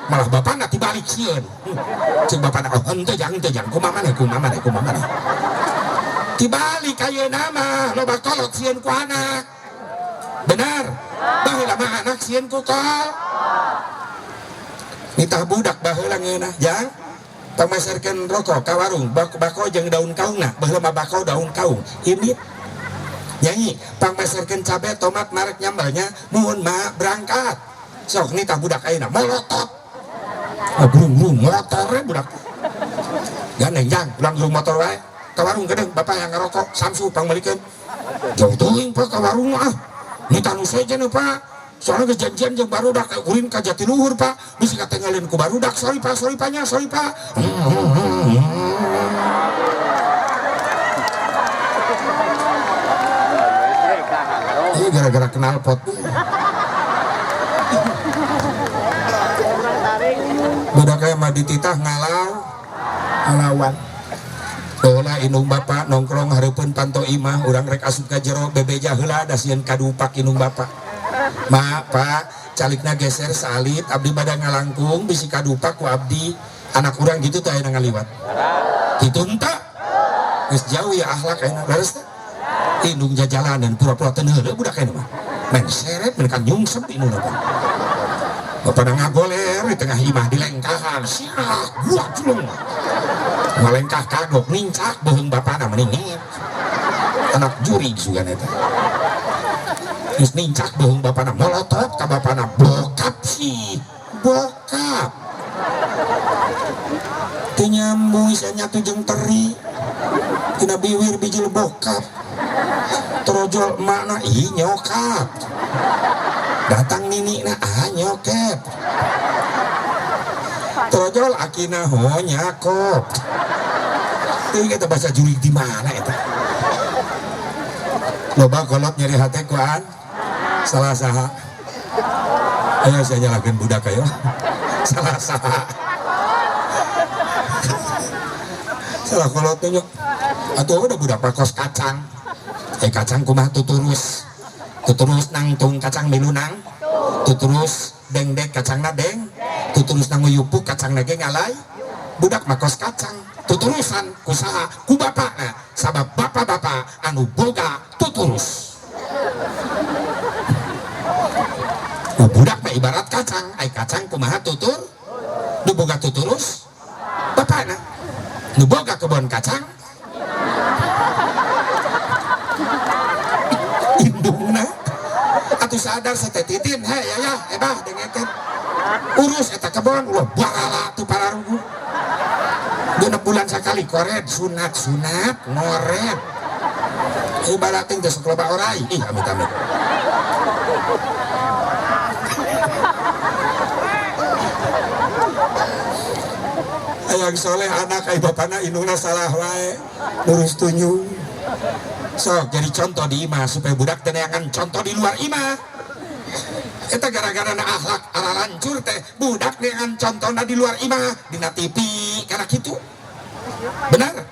Malah bapana tibalik sieun. Ceuk bapana, oh henteu jang, henteu jang, kumaha maneh, kumaha maneh, kumaha maneh. Tibalik ayeuna mah loba kolot sieun ku anak. Benar? Baheula mah anak sieun ku kol. Nitah budak baheula ngeunah jang. Pamaserkeun rokok ka warung, bako jeung daun kaungna, baheula mah bako daun kaung. Ini nyanyi pangmaserkeun cabe tomat marek nyambalnya, muhun mah berangkat. Sok nitah budak ayeuna molotot. Ah, grung-grung motore budak. Gandeng jang, langsung motor wae. Ka warung gedeng bapak yang ngerokok Samsu pangmelikeun. Jauh teuing Pak ka warung ah. Nitah nu sejen Pak. Soalnya kejanjian jeung barudak ulin ka Jatiluhur Pak. Bisi katinggalin ku barudak, sorry Pak, sorry Pak nya, sorry Pak. Ini gara-gara kenal pot. Budak aya mah dititah ngalau ngalawan. Dola indung bapak nongkrong hareupeun panto imah urang rek asup ka jero bebeja heula da sieun kadupak indung bapak. Ma, Pak, calikna geser salit abdi bada ngalangkung bisi kadupak ku abdi anak urang gitu teh ayeuna ngaliwat. Kitu henteu. Geus jauh ya akhlak ayeuna leres teh. Indung jajalanan pura-pura teu neuleuh budak ayeuna mah. Main seret mereka nyungsep indungna mah. Bapak ngagoler di tengah imah dilengkahan siah gua culung. Ngalengkah kagok nincak beuheung bapana meningit. Anak juri sugan eta. Geus nincak beuheung bapana molotot ka bapana bokap sih. Bokap. Teu nyambung isa nyatu jeung teri. Tina biwir bijil bokap. Torojol emakna ih nyokap. Datang ninikna ah nyokep. Torojol akina ho nyakop. Teuing eta bahasa jurig di mana eta? Loba kolot nyeri hate ku an salah saha. Ayo saya nyalahkeun budak ayo. Salah saha. Salah kolot teh nya. Atuh udah budak pakos kacang. Kacang kumaha tuturus. Tuturus nangtung kacang milu nang. Tuturus dengdek kacangna deng. Tuturus nang nguyupuk kacangna ge ngalai. Budak makos kacang. Tuturusan kusaha ku bapakna. Sabab bapak-bapak anu boga tuturus. Ku budak mah ibarat kacang, ai kacang kumaha tutur? Nu boga tuturus bapakna. Nu boga kebon kacang indungna. Atuh sadar satetitin, hei yaya, ebah dengekeun. Urus eta kebon, ulah barala tuh pararugu. 6 bulan sekali koret, sunat-sunat, ngoret. Ibaratin teh sok loba orai. Ih, amit-amit. Hayang soleh anak ai bapana indungna salah wae, lurus tunjung. Sok jadi contoh di imah supaya budak teh neangan contoh di luar imah. Eta gara-gara na akhlak ala lancur teh budak neangan contohna di luar imah dina TV karena kitu. Benar?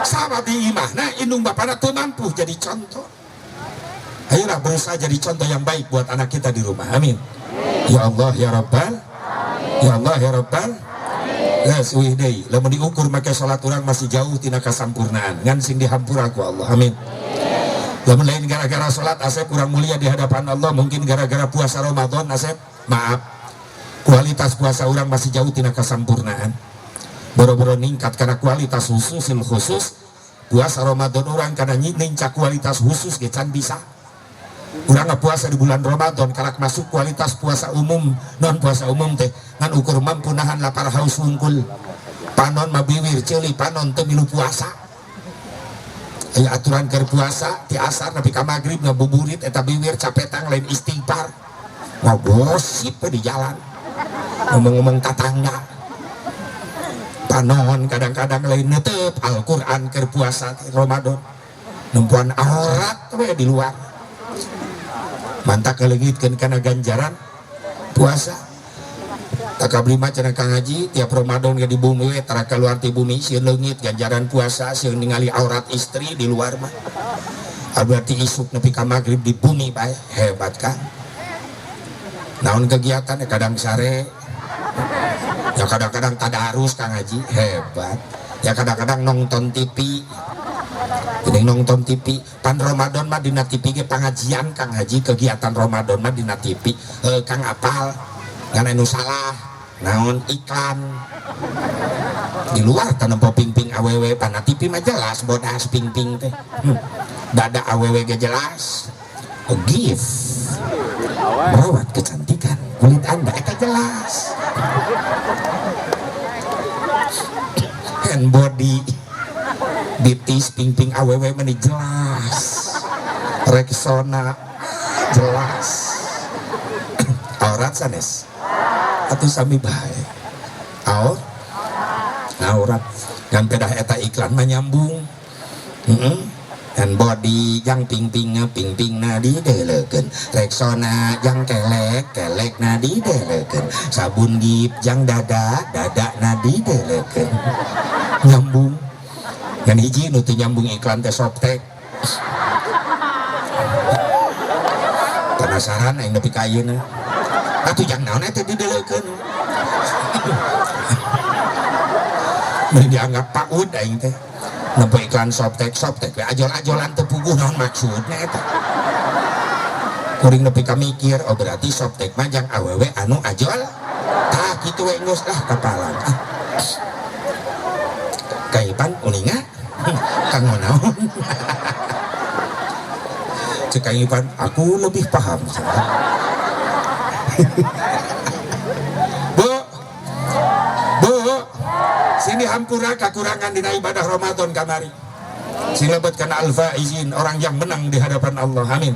Sama di imahna indung bapana teu mampu jadi contoh. Ayolah berusaha jadi contoh yang baik buat anak kita di rumah. Amin. Ya Allah ya Rabbal. Ya Allah ya Rabbal. Geus uih deui, lamun diukur make salat urang masih jauh tina kasampurnaan. Ngan sing dihampura ku Allah. Amin. Lamun lain gara-gara salat Asep kurang mulia di hadapan Allah, mungkin gara-gara puasa Ramadan Asep, maaf. Kualitas puasa urang masih jauh tina kasampurnaan. Boro-boro ningkat karena kualitas khususil khusus puasa Ramadan urang karena nincak kualitas khusus ge can bisa. Urang puasa di bulan Ramadan kalak masuk kualitas puasa umum, non puasa umum teh ngan ukur mampu nahan lapar haus wungkul. Panon mah biwir ceuli panon teu milu puasa. Aya aturan keur puasa ti asar nepi ka magrib ngabuburit eta biwir capetang lain istighfar. Ngogosip we di jalan. Ngomong-ngomong tatangga. Panon kadang-kadang lain netep Al-Qur'an keur puasa Ramadan. Nempuan aurat we di luar. Mantak kaleungitkeun kana ganjaran puasa. Takabri mah cenah Kang Haji tiap Ramadan ge di bumi we tara keluar ti bumi sieun leungit ganjaran puasa sieun ningali aurat istri di luar mah. Berarti isuk nepi ka magrib di bumi bae hebat kan. Naon kegiatan ya kadang sare ya kadang-kadang tadarus Kang Haji hebat ya kadang-kadang nonton TV. Jadi nonton TV pan Ramadan mah dina TV ge pangajian Kang Haji kegiatan Ramadan mah dina TV Kang apal ngan anu salah naon iklan di luar tanempo ping-ping awewe pana TV mah jelas bodas ping-ping teh. Dada awewe ge jelas gift merawat kecantikan kulit Anda eta jelas hand body bitis ping-ping awewe meni jelas Rexona jelas aurat sanes atuh sami bae aurat ngan pedah eta iklan mah nyambung. Hand body jang ping-ping ping-ping na didelekeun Rexona jang kelek kelek na didelekeun sabun gip jang dada dada na didelekeun nyambung. Ngan hiji nu teu nyambung iklan teh Softex. Penasaran aing nepi ka ayeuna. Atuh jang naon eta didelekeun. Mending dianggap PAUD aing teh. Nempo iklan Softex, Softex we ajol-ajolan teu puguh naon maksudna eta. Kuring nepi ka mikir, oh berarti Softex mah jang awewe anu ajol. Tah kitu we geus lah kapalan. Ah. Kaipan uninga kanggo naon. Cek Kang Ipan, aku lebih paham. Bu, bu, sini hampura kekurangan dina ibadah Ramadan kamari. Sing lebet kana al-faizin, orang yang menang di hadapan Allah. Amin.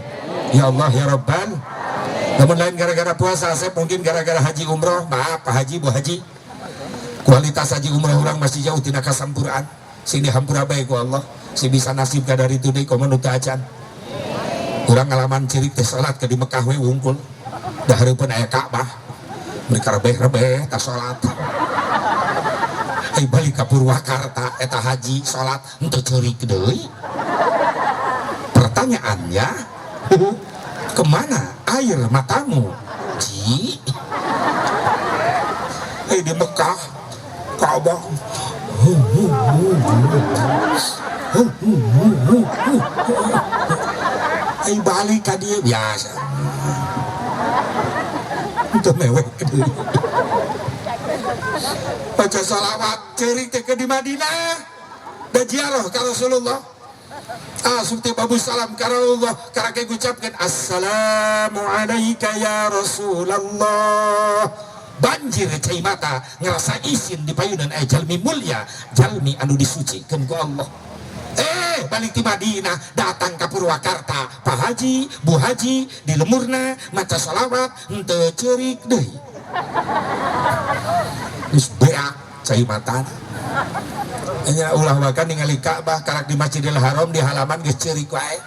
Ya Allah ya Rabbal. Namun lain gara-gara puasa, saya mungkin gara-gara haji umroh. Maaf Pak Haji, Bu Haji. Kualitas haji umroh orang masih jauh tina kasampuraan. Sing dihampura bae ku Allah. Sing bisa nasib ka dari itu deui komo nu teu acan. Urang ngalaman ceurik teh salat ke di Mekah we wungkul. Da hareupeun aya Ka'bah. Mereka rebeh-rebeh ta salat. Ai balik ka Purwakarta eta haji salat henteu ceurik deui. Pertanyaannya, kemana air matamu, Ji? Di Mekah, Ka'bah. Balik ka dieu biasa. Itu mewek deui. Baca salawat ceurik teh ke di Madinah. Da ziarah ka Rasulullah. Asup teh babu salam ka Rasulullah, karake ngucapkeun assalamu alayka ya Rasulullah. Banjir cai mata ngerasa isin di payunan aya jalmi mulia, jalmi anu disucikeun ku Allah. Balik di Madinah datang ke Purwakarta, Pak Haji, Bu Haji di lemurna maca salawat henteu ceurik deui. Geus beak cai mata. Nya ulah wakan ningali Ka'bah karak di Masjidil Haram di halaman geus ceurik wae.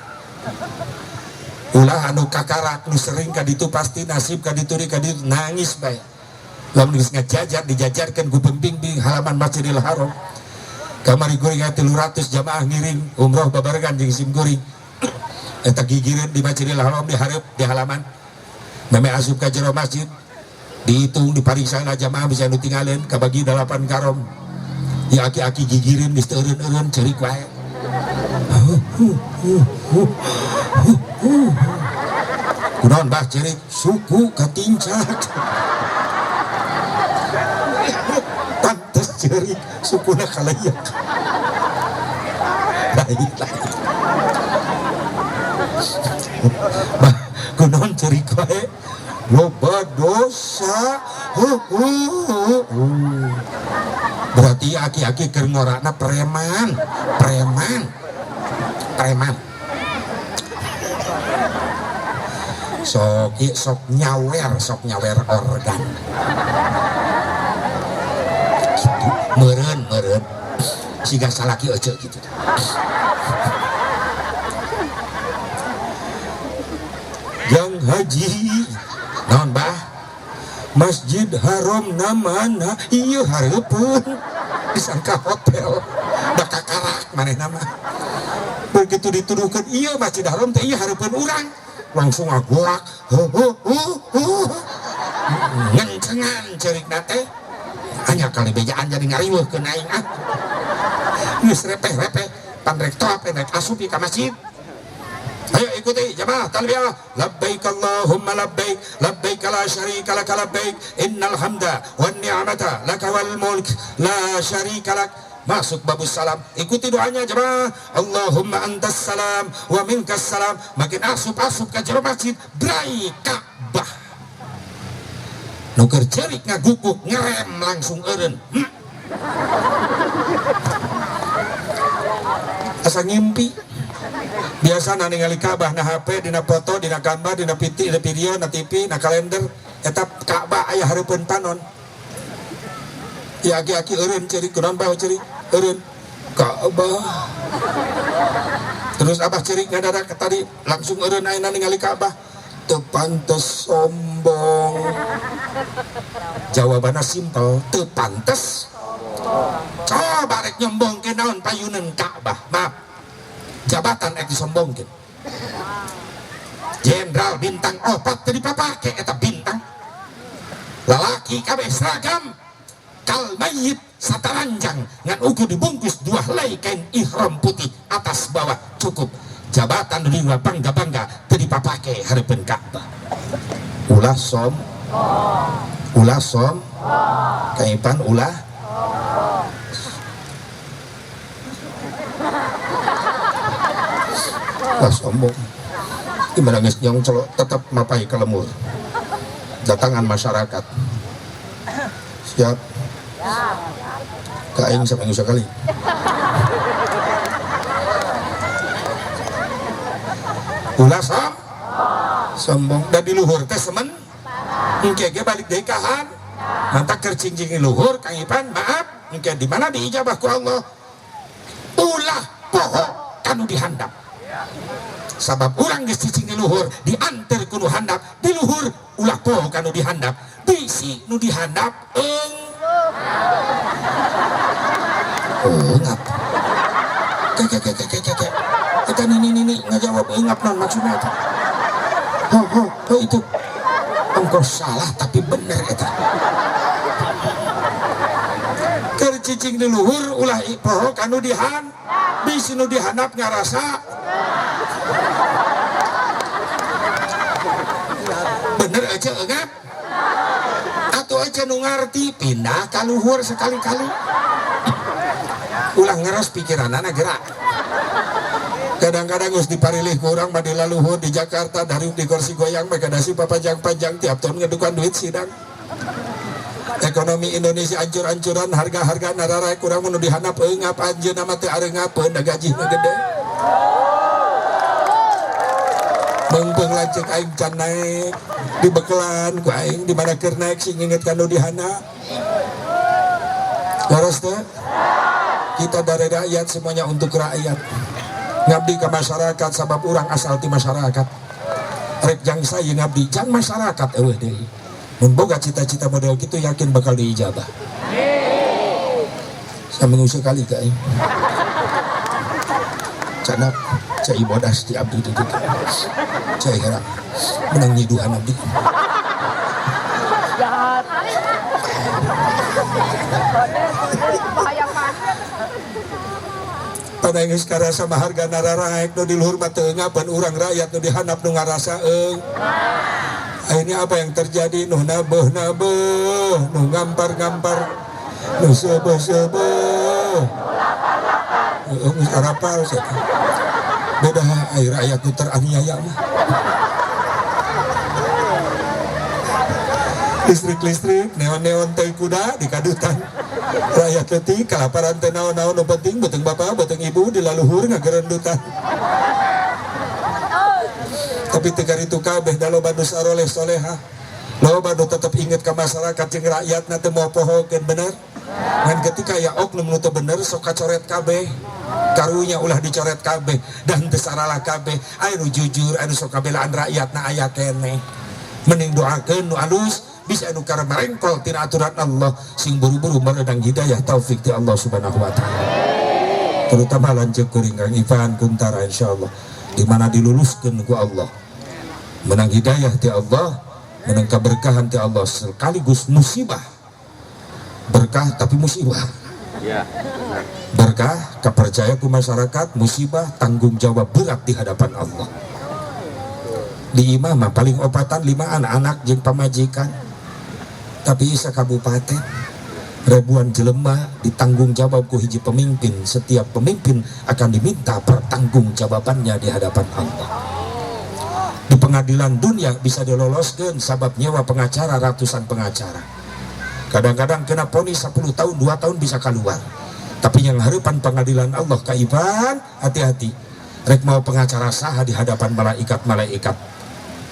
Ulah anu kakarak nu sering ka ditu pasti nasib ka ditu ka ditu nangis bae. Lamun geus ngajajar dijajarkeun ku pembimbing halaman Masjidil Haram. Kamari kuring aya 300 jamaah ngiring umroh babarengan jeung sim kuring. Eta gigireun di Masjidil Haram di hareup di halaman. Meme asup ka jero masjid dihitung dipariksa lah jamaah bisa nu tinggalin kabagi 8 karom. Ya aki-aki gigireun geus teu eureun-eureun ceurik wae. Kunaon bah ceurik suku katincak. Pantes ceurik sukuna kalayak. Lain lain. Bah kunaon ceurik wae loba dosa. Berarti aki-aki keur ngorana preman, preman, preman. Sok sok nyawer organ. Gitu, meureun meureun. Siga salaki ece gitu. Jang haji, naon bah? Masjid Haram na mana? Iya hareupeun. Disangka hotel. Da kakarak manehna mah. Begitu dituduhkeun iya Masjid Haram teh iya hareupeun urang. Langsung ngagolak. Hu hu hu hu. Ngencengan ceurikna teh. Hanya kali bejaan jadi ngariweuhkeun aing ah. Geus repeh-repeh pan rek toap rek asup ka masjid. Ayo ikuti jamaah talbiyah. Labbaik Allahumma labbaik, labbaik la syarika lak labbaik, innal hamda wan ni'mata laka wal mulk la syarika lak. Masuk babus salam, ikuti doanya jemaah. Allahumma antas salam wa minkas salam. Makin asup-asup ke jero masjid, brai Ka'bah. Nu keur ceurik ngaguguk ngerem langsung eureun. Asa ngimpi. Biasa na ningali Ka'bah na HP, dina foto, dina gambar, dina piti, dina video, na TV, na kalender, eta Ka'bah aya hareupeun panon. Ya aki-aki eureun ceurik, kunaon bah ceurik? Eureun Ka'bah. Terus abah ceurik ngadadak tadi langsung eureun ayeuna ningali Ka'bah. Teu pantes sombong. Jawabanna simpel, teu pantes. Coba rek nyombongkeun naon payuneun Ka'bah. Maaf. Jabatan ek disombongkeun. Jenderal bintang 4 teu dipapake eta bintang. Lalaki kabeh seragam kal mayit sataranjang ngan ukur dibungkus 2 helai kain ihram putih atas bawah cukup. Jabatan nu bangga-bangga teu dipapake hareupeun Ka'bah. Ulah som, ulah som, kaipan ulah. Wah sombong. Gimana geus nyongclo tetap mapai ke lemur. Datangan masyarakat. Siap. Ka aing saminggu sekali. Ulah som, sombong. Da di luhur teh semen. Engke ge balik deui ka han. Mantak keur cing-cing di luhur Kang Ipan, maaf, engke di mana diijabah ku Allah. Ulah poho kanu dihandap, sabab urang geus cicing di luhur dianter ku nu handap. Di luhur ulah poho kanu dihandap, bisi nu dihandap eng eungap. Ke ke ke ke ke ke eta nini nini ngajawab eungap non maksudnya eta. Ho ho ho, itu engkau salah tapi bener. Eta keur cicing di luhur ulah poho kanu dihan, bisi nu dihandap ngarasa bener aja eungap atau aja nu ngarti pindah ka luhur sekali-kali. Ulah ngeres pikiranana gerak. Kadang-kadang geus diparilih ku urang mah di laluhur di Jakarta, dari di kursi goyang mereka dasi papanjang-panjang, tiap tahun ngedukan duit sidang. Ekonomi Indonesia ancur-ancuran, harga-harga nararaek, kurang nu dihandap eungap, anjeunna mah teu areungapeun da gajina gede. Meungpeung lanceuk aing can naek, dibekelan ku aing di mana keur naek sing inget ka nu dihandap. Leres teu? Kita dari rakyat, semuanya untuk rakyat, ngabdi ke masyarakat, sabab urang asal ti masyarakat. Rek jang saya ngabdi jang masyarakat, eueuh deui. Mun boga cita-cita model gitu, yakin bakal diijabah. Saminggu sekali ka aing canak cai bodas di abdi di ditu, cai herang menang nyiduhan abdi. Jahat. Bahaya pan. Pada geus karasa mah harga nararaek, nu di luhur mah teu ngapan, urang rakyat nu dihandap nu ngarasa eung. Akhirnya apa yang terjadi? Nu nabeuh nabeuh, nu ngampar ngampar, nu seubeuh seubeuh. Heeh, geus arapal sia. Beda ai rakyat nu teraniaya mah. Listrik-listrik, neon-neon teh kuda di kadutan. Rakyat leutik kalaparan teh naon-naon, nu penting beuteung bapak, beuteung ibu di laluhur ngagerendutan. Tapi teu karitu kabeh da loba nu saroleh soleha. Loba nu tetep inget ka masyarakat jeung rakyatna, teu moal pohokeun, bener. Ngan ketika ya oknum nu teu bener sok kacoret kabeh. Karunya ulah dicoret kabeh dan teu saralah kabeh. Aya nu jujur, anu sok kabelaan rakyatna aya keneh. Mending doakeun nu alus, bisa anu karena merengkol tina aturan Allah, sing buru-buru merenang hidayah taufik ti Allah Subhanahu wa taala. Terutama lanceuk kuring Kang Ivan Kuntara, insyaallah di mana diluluskeun ku Allah. Menang hidayah ti Allah, menang keberkahan ti Allah sekaligus musibah. Berkah tapi musibah. Ya. Berkah kepercaya ku masyarakat, musibah tanggung jawab berat di hadapan Allah. Di imah mah paling opatan limaan anak jeung pamajikan, tapi isa kabupaten ribuan jelema ditanggung jawab ku hiji pemimpin. Setiap pemimpin akan diminta pertanggungjawabannya di hadapan Allah. Di pengadilan dunia bisa diloloskan sabab nyewa pengacara, ratusan pengacara. Kadang-kadang kena vonis 10 tahun, 2 tahun bisa keluar. Tapi yang harapan pengadilan Allah, kaiban hati-hati rek mau pengacara saha di hadapan malaikat-malaikat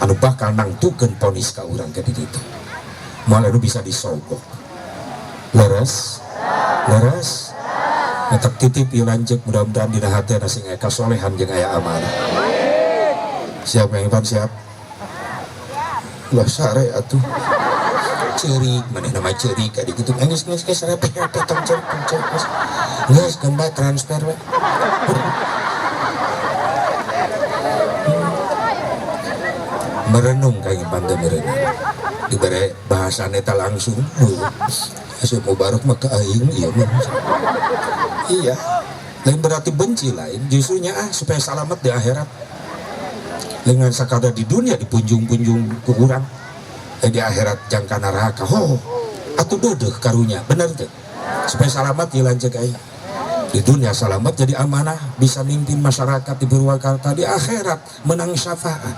anu bakal nangtukeun vonis ka urang ke ditu, moal anu bisa disogok. Leres, leres. Tetap titip ieu lanceuk, mudah-mudahan dina hatena sing aya kasolehan jeung aya amanah. Siap Kang Ivan, siap? Lah sare atuh. Ceurik manehna mah, ceurik adi kitu. Geus geus geus, repeh repeh, tong ceurik, tong ceurik, geus. Geus keun bae transfer we. Merenung Kang Ivan teh, merenung. Dibere bahasa neta langsung. Asup Mubarok mah ka aing ieu mah. Iya. Lain berarti benci, lain, justrunya ah supaya selamat di akhirat. Dengan sakada di dunia dipunjung-punjung ku urang, di akhirat jangka neraka. Ho, atuh deudeuh karunya, bener teu? Supaya selamat ieu lanceuk aing. Di dunia selamat jadi amanah, bisa mimpin masyarakat di Purwakarta, di akhirat menang syafaat.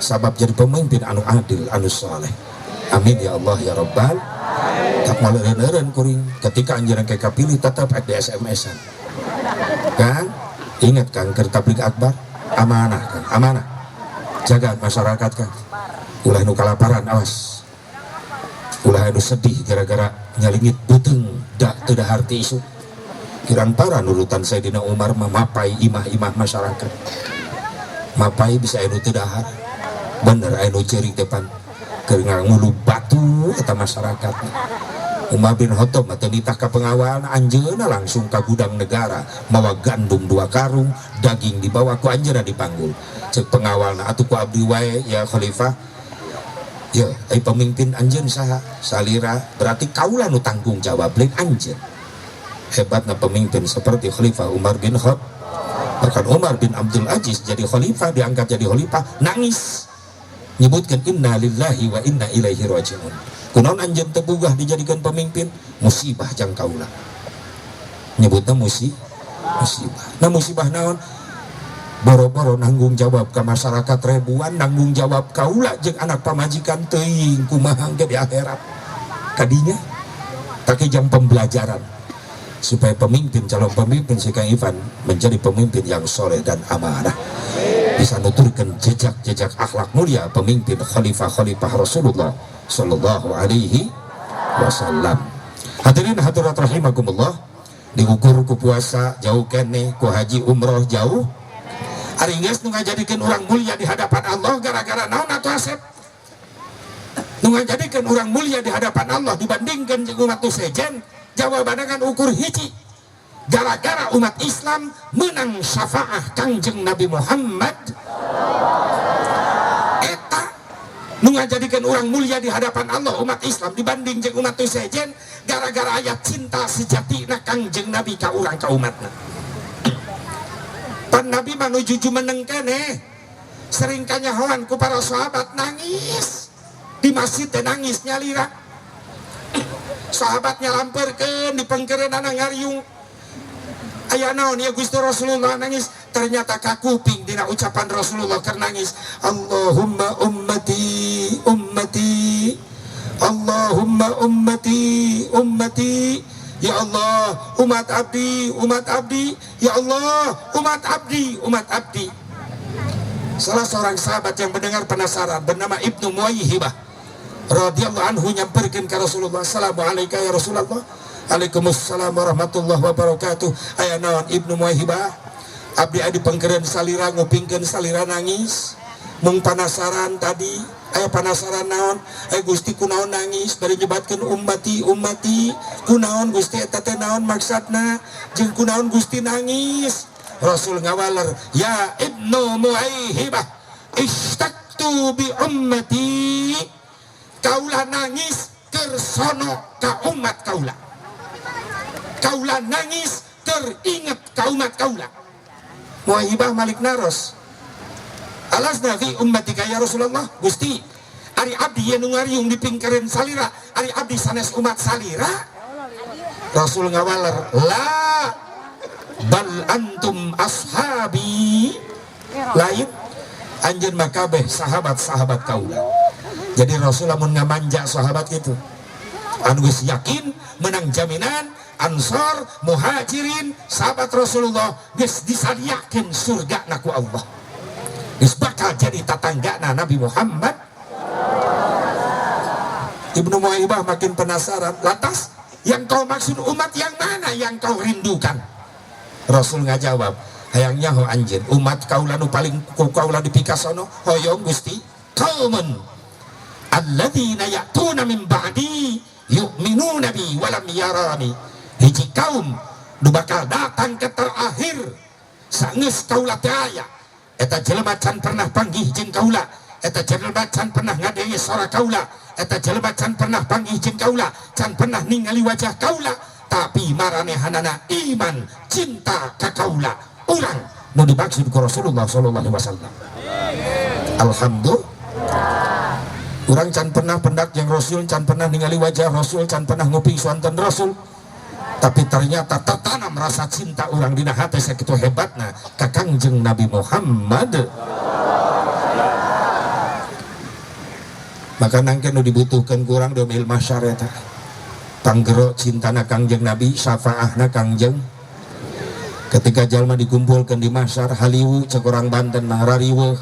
Sabab jadi pemimpin anu adil, anu soleh. Amin ya Allah ya Rabbal. Tak maleureun kuring ketika anjeunna ke kapilih tetap di SMS-an. Kan? Ingat Kang, keur tabligh akbar, amanah Kang, amanah. Jaga masyarakat Kang. Ulah nu kalaparan, awas. Ulah anu sedih gara-gara nyalingit beuteung da teu dahar ti isuk. Kirang para nurutan Sayyidina Umar mamapai imah-imah masyarakat. Mapai bisa anu teu dahar. Bener anu ceurik depan keur ngangulu batu eta masyarakat. Umar bin Khattab mah teu nitah ka pengawal, anjeunna langsung ka gudang negara mawa gandum 2 karung, daging dibawa ku anjeunna dipanggul. Ceuk pengawalna, atuh ku abdi wae ya khalifah. Ya, ai pemimpin anjeun saha? Salira, berarti kaula nu tanggung jawab lain anjeun. Hebatna pemimpin seperti Khalifah Umar bin Khattab. Bahkan Umar bin Abdul Aziz jadi khalifah, diangkat jadi khalifah, nangis. Nyebutkan inna lillahi wa inna ilaihi rajiun. Kunaon anjeun teu bugah dijadikan pemimpin? Musibah jang kaula. Nyebutna musibah. Nah musibah naon? Boro-boro nanggung jawab ke masyarakat ribuan, nanggung jawab kaula jeung anak pamajikan teuing kumaha ge di akhirat. Kadinya taki jam pembelajaran supaya pemimpin, calon pemimpin si Kang Ivan menjadi pemimpin yang soleh dan amanah, bisa nuturkan jejak-jejak akhlak mulia pemimpin khalifah-khalifah Rasulullah Sallallahu Alaihi Wasallam. Hadirin hadirat rahimakumullah, diukur ku puasa jauh keneh, ku haji umroh jauh. Ari geus nu ngajadikeun urang mulia di hadapan Allah gara-gara naon atuh Asep? Nu ngajadikeun urang mulia di hadapan Allah dibandingkan jeung umat nu sejen, jawabanna kan ukur hiji. Gara-gara umat Islam menang syafaah Kangjeng Nabi Muhammad. Eta nu ngajadikeun urang mulia di hadapan Allah umat Islam dibanding jeung umat nu sejen gara-gara ayat cinta sejatina Kangjeng Nabi ka urang ka umatna. Pan Nabi mah nuju jumeneng keneh. Sering kanyahoan ku para sahabat nangis. Di masjid teh nangis nyalira. Sahabatnya lamperkeun di pengkereunana ngariung. Aya naon ya Gusti Rasulullah nangis, ternyata kakuping dina ucapan Rasulullah keur nangis. Allahumma ummati ummati, Allahumma ummati ummati, ya Allah umat abdi umat abdi, ya Allah umat abdi umat abdi. Salah seorang sahabat yang mendengar penasaran bernama Ibnu Muwaihibah radhiyallahu anhu nyamperkeun ka Rasulullah, assalamualaikum ya Rasulullah. Waalaikumsalam warahmatullahi wabarakatuh. Aya naon Ibnu Muwaihibah? Abdi adi pengkeureun salira ngupingkeun salira nangis. Mung panasaran tadi, aya panasaran naon? Aya Gusti kunaon nangis bari nyebatkeun ummati ummati. Kunaon Gusti eta teh naon maksudna? Jeung kunaon Gusti nangis? Rasul ngawaler, ya Ibnu Muwaihibah, istaktu bi ummati. Kaula nangis kersono ka umat kaula. Kaula nangis teringat ka umat kaula. Muwaihibah malik naros. Alasna fi ummatika ya Rasulullah? Gusti, ari abdi anu ngariung dipingkereun salira, ari abdi sanes umat salira? Rasul ngawaler, la bal antum ashabi. Lain anjeun mah kabeh sahabat-sahabat kaula. Jadi Rasul lamun ngamanja sahabat gitu, anu geus yakin menang jaminan Ansor, Muhajirin, sahabat Rasulullah geus disadiakeun surga ku Allah. Geus bakal jadi tatanggana Nabi Muhammad. Ibnu Muwaihibah makin penasaran. Lantas yang kau maksud umat yang mana yang kau rindukan? Rasul ngajawab, hayang nyaho anjeun umat kaula nu paling ku kaula dipikasono hoyong Gusti qaumun alladzina ya'tuna min ba'di yu'minuna bi walam yarani. Hiji kaum nu bakal datang ke terakhir sangeus kaula teh aya, eta jelema can pernah panggih jeung kaula, eta jelema can pernah ngadenge sora kaula, eta jelema can pernah panggih jeung kaula, can pernah ningali wajah kaula, tapi maranehanana iman cinta ka kaula. Urang nu dimaksud ku Rasulullah sallallahu alaihi wasallam. Alhamdulillah. Urang can pernah pendak jeung Rasul, can pernah ningali wajah Rasul, can pernah nguping suanten Rasul, tapi ternyata tertanam rasa cinta urang dina hati sakitu hebatna ka Kangjeng Nabi Muhammad. Maka nangke nu dibutuhkan kurang demi ilmu syariat panggero cintana Kangjeng Nabi, syafaahna Kangjeng. Ketika jalma dikumpulkan di mahsyar haliwu cek urang Banten mah rariweuh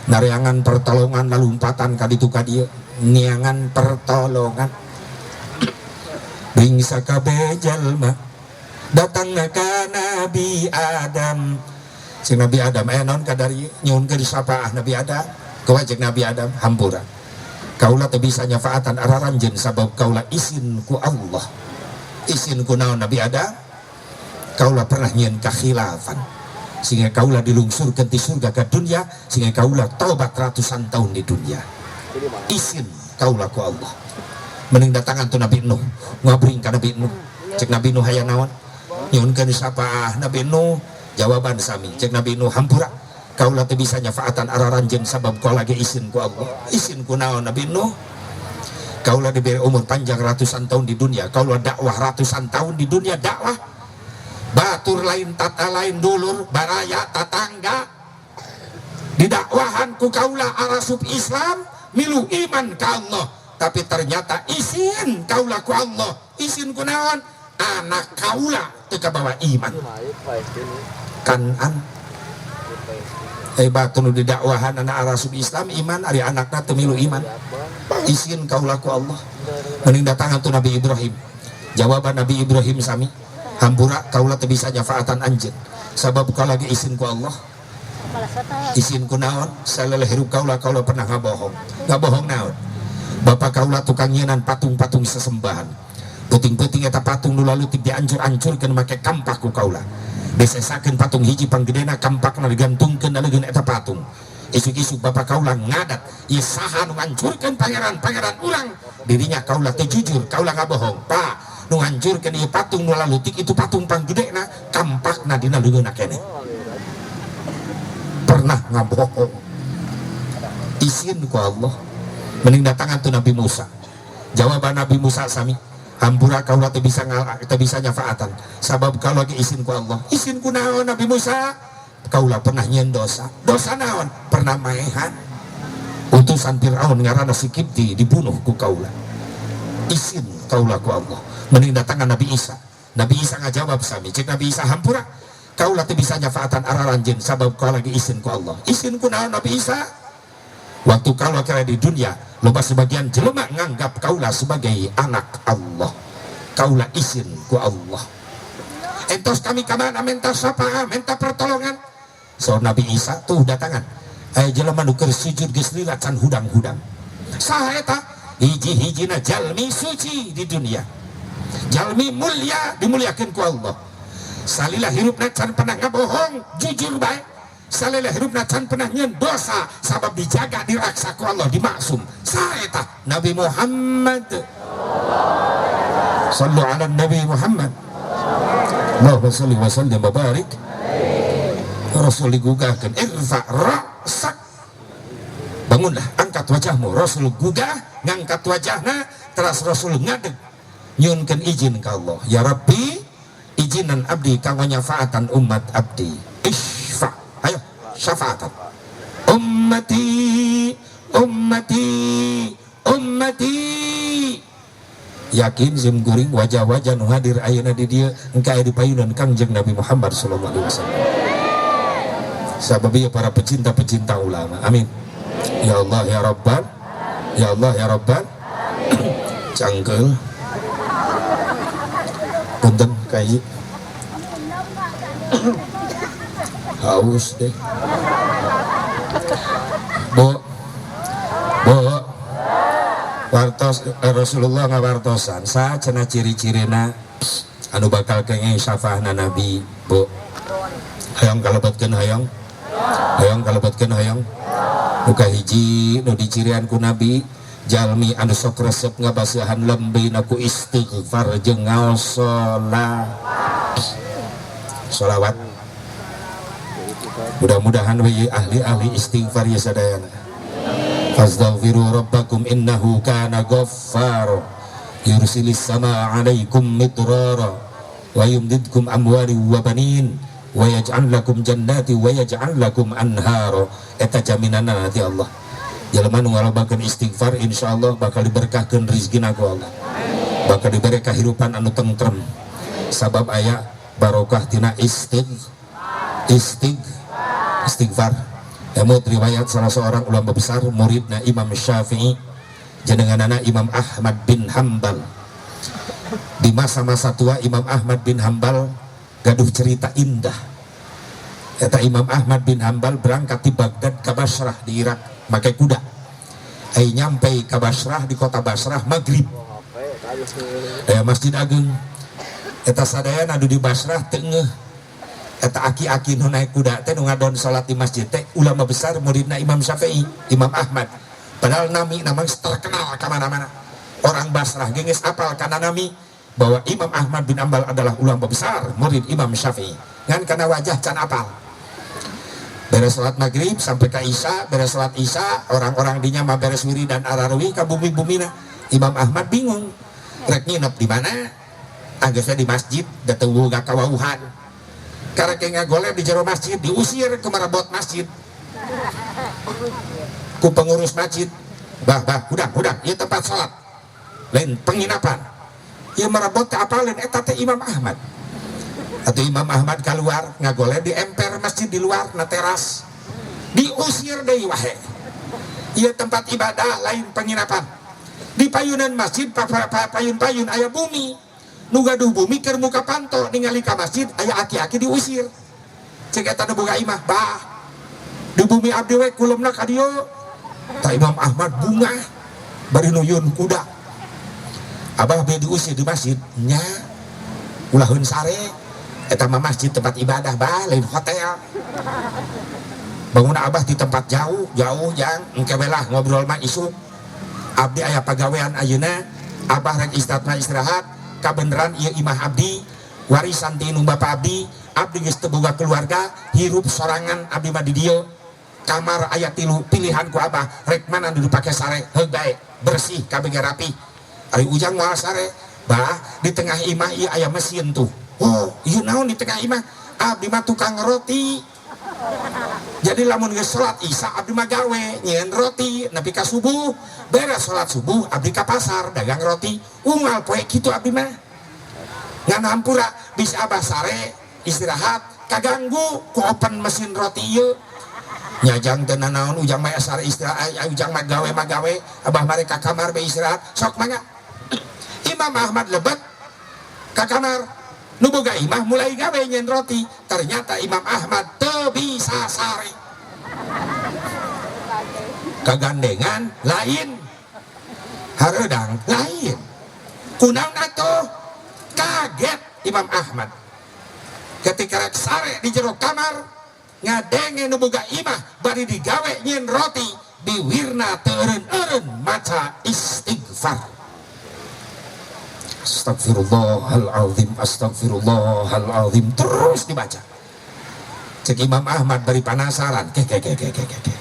nareangan pertolongan lalumpatan ka ditu ka dieu niangan pertolongan bingsa kabeh jalma Datang ka Nabi Adam. Si Nabi Adam aya naon kadari nyuhunkeun syafaah Nabi Adam. Kumaha cek Nabi Adam? Hampura. Kaula teu bisa nyafaatan araranjeun sabab kaula isin ku Allah. Isin ku naon Nabi Adam? Kaula pernah nyieun kakhilafan sehingga kaula dilungsurkeun ti surga ke dunia, sehingga kaula taubat ratusan tahun di dunia. Isin kaula ku Allah. Mending datangan tu Nabi Nuh, ngabring ka Nabi Nuh. Cek Nabi Nuh aya naon? Nyuhunkeun syafaah Nabi Nuh. Jawaban sami. Cek Nabi Nuh, hampura. Kaula teu bisa nyafaatan araranjeun sabab kaula ge isin ku Allah. Isin ku naon Nabi Nuh? Kaula diberi umur panjang ratusan tahun di dunia, kaula dakwah ratusan tahun di dunia dakwah. Batur lain tata lain dulur, baraya tatangga. Didakwahan ku kaula arasup Islam, milu iman ka Allah. Tapi ternyata isin kaula ku Allah. Isin ku naon? Anak kaula teu kabawa iman. Kanan batu nu didakwahan anak arasup Islam iman, ari anakna teu milu iman. Isin kaula ku Allah. Mending datangan tu Nabi Ibrahim. Jawaban Nabi Ibrahim sami, hampura kaula teu bisa nyafaatan anjeun sabab kaula ge isin ku Allah. Isin ku naon? Saleleh hirup kaula, kaula pernah ngabohong. Ngabohong naon? Bapak kaula tukang nyienan patung-patung sesembahan. Peuting-peuting eta patung nu lalutik diancur-ancurkeun make kampak ku kaula. Disesakeun patung hiji panggedena, kampakna digantungkeun leungeun eta patung. Isuk-isuk bapak kaula ngadat, ieu saha nu ngancurkeun pangeran-pangeran urang? Dirinya kaula teu jujur, kaula ngabohong. Pak, nu ngancurkeun ieu patung nu lalutik itu patung panggedena, kampakna dina leungeunna keneh. Pernah ngabohong. Isin ku Allah. Mending datangan tu Nabi Musa. Jawaban Nabi Musa sami, hampura kaula teu bisa teu bisa nyafaatan sabab kaula ge isin ku Allah. Isin ku naon Nabi Musa? Kaula pernah nyieun dosa. Dosa naon? Pernah maehan utusan Fir'aun ngaranna si Kipti, dibunuh ku kaula. Isin kaula ku Allah. Mending datangan Nabi Isa. Nabi Isa ngajawab sami. Cek Nabi Isa, hampura kaula teu bisa nyafaatan araranjeun sabab kaula ge isin ku Allah. Isin ku naon Nabi Isa? Waktu kaula kira di dunia loba sebagian jelema nganggap kaula sebagai anak Allah. Kaula isin ku Allah. Entos kami kamana minta syafaat, minta pertolongan? So Nabi Isa tuh datangan. Jelema nu keur sujud geus lila can hudang-hudang. Saha eta? Hiji-hijina jalmi suci di dunia. Jalmi mulia, dimuliakeun ku Allah. Salila hirupna can pernah ngabohong, jujur bae. Salila hirupna can pernah nyieun dosa sabab dijaga diraksa ku Allah, dimaksum. Saha eta? Nabi Muhammad. Sallu ala Nabi Muhammad. Allahumma salli wa sallim wa barik. Rasul digugahkeun, irfa ra'sak. Bangunlah, angkat wajahmu. Rasul gugah, ngangkat wajahna, teras Rasul ngadeg. Nyuhunkeun izin ka Allah. Ya Rabbi, izinan abdi kanggo nyafaatan umat abdi. Isfa, ayo syafaatan. Ummati, ummati, ummati. Yakin sim kuring wajah-wajah nu hadir ayeuna di dieu engke aya di payunan Kangjeng Nabi Muhammad sallallahu alaihi wasallam. Sabab ieu para pecinta-pecinta ulama. Amin. Ya Allah ya Rabbal, ya Allah ya Rabbal. Cangkeul. Punten kai. Haus deh. Bu. Bu. Wartos Rasulullah ngawartosan sa cenah ciri-cirina anu bakal kenging syafaahna Nabi, Bu. Hayang kalebetkeun hayang. Hayang kalebetkeun hayang. Nu kahiji nu dicirian ku Nabi, jalmi anu sok resep ngabasihan lembina ku istighfar jeung ngaos sholawat. Mudah-mudahan we ahli-ahli istighfar ya sadayana. Fastaghfiru rabbakum innahu kana ghaffara yursilis samaa 'alaikum midrara wa yumdidkum amwali wa banin wa yaj'al lakum jannati wa yaj'al lakum anhara. Eta jaminanna nanti Allah. Jelema nu ngalobakeun istighfar insyaallah bakal diberkahkeun rezekina ku Allah. Bakal diberi kahirupan anu tentrem. Sabab aya barokah tina istighfar. Emut riwayat salah seorang ulama besar muridna Imam Syafi'i jenenganana Imam Ahmad bin Hambal. Di masa-masa tua Imam Ahmad bin Hambal gaduh cerita indah. Eta Imam Ahmad bin Hambal berangkat di Baghdad ke Basrah di Irak pakai kuda. Ai nyampe ke Basrah, di kota Basrah, maghrib. Masjid Agung eta sadayana anu di Basrah teu ngeuh eta aki-aki nu naik kuda teh, nu ngadon salat di masjid teh ulama besar, muridna Imam Syafi'i, Imam Ahmad. Padahal nami namang terkenal ka mana-mana. Orang Basrah geus apal kana nami bahwa Imam Ahmad bin Ambal adalah ulama besar, murid Imam Syafi'i. Ngan kana wajah can apal. Beres salat maghrib sampai ke Isya, beres salat Isya, orang-orang dinya mah beres wiridan araruwi ka bumi-bumina. Imam Ahmad bingung rek nginep di mana. Anggeusna di masjid da teu boga kawauhan. Karek ngagolep di jero masjid, diusir ke marebot masjid ku pengurus masjid. "Bah, bah, udah, udah, ieu tempat salat, lain penginapan." Ieu marebot teh apaleun eta teh Imam Ahmad. Atau Imam Ahmad keluar, ngagolep di emper masjid, di luar na teras, diusir deui wae. "Ieu tempat ibadah, lain penginapan." Di payunan masjid, payun-payun aya bumi. Nu gaduh bumi keur muka panto, ningali ka masjid aya aki-aki, diusir. Cek eta nu boga imah, "Bah, di bumi abdi we, kulemna ka dieu." Tah, Imam Ahmad bungah bari nuyun kuda. "Abah be diusir di masjid nya, ulaheun sare. Eta mah masjid tempat ibadah, bah, lain hotel. Bangun abah di tempat jauh jauh. Jang, engke we lah ngobrol mah isuk. Abdi aya pagawean ayeuna. Abah rek istirahat mah istirahat. Kabeneran ieu imah abdi warisan ti indung bapa abdi. Abdi geus teu boga keluarga, hirup sorangan abdi mah di dieu. Kamar aya tilu, pilihan ku abah rek mana nu dipake sare. Heug bae, bersih kabeh ge, rapi. Ari ujang moal sare." "Bah, di tengah imah ieu aya mesin tuh." "Oh, ieu naon di tengah imah?" "Abdi mah tukang roti. Jadi lamun geus salat Isya, abdi mah gawe nyieun roti nepi ka subuh. Beres salat subuh, abdi ka pasar dagang roti. Unggal poe kitu abdi mah. Ngan hampura bisa abah sare istirahat kaganggu ku open mesin roti ieu." "Nya jang, teu nanaon, ujang mah sare istirahat, ujang mah gawe mah gawe. Abah mari ka kamar be istirahat." "Sok mangga." Imam Ahmad lebet ka kamar. Nu boga imah mulai gawe nyieun roti. Ternyata Imam Ahmad teu bisa sare. Kagandengan lain, hareudang lain. Kunaon atuh? Kaget Imam Ahmad ketika rek sare di jero kamar, ngadenge nu boga imah bari digawe nyieun roti, biwirna teu eureun-eureun maca istighfar. Astagfirullahalazim, astagfirullahalazim, terus dibaca. Cek Imam Ahmad bari penasaran, "Ke ke ke ke ke ke ke.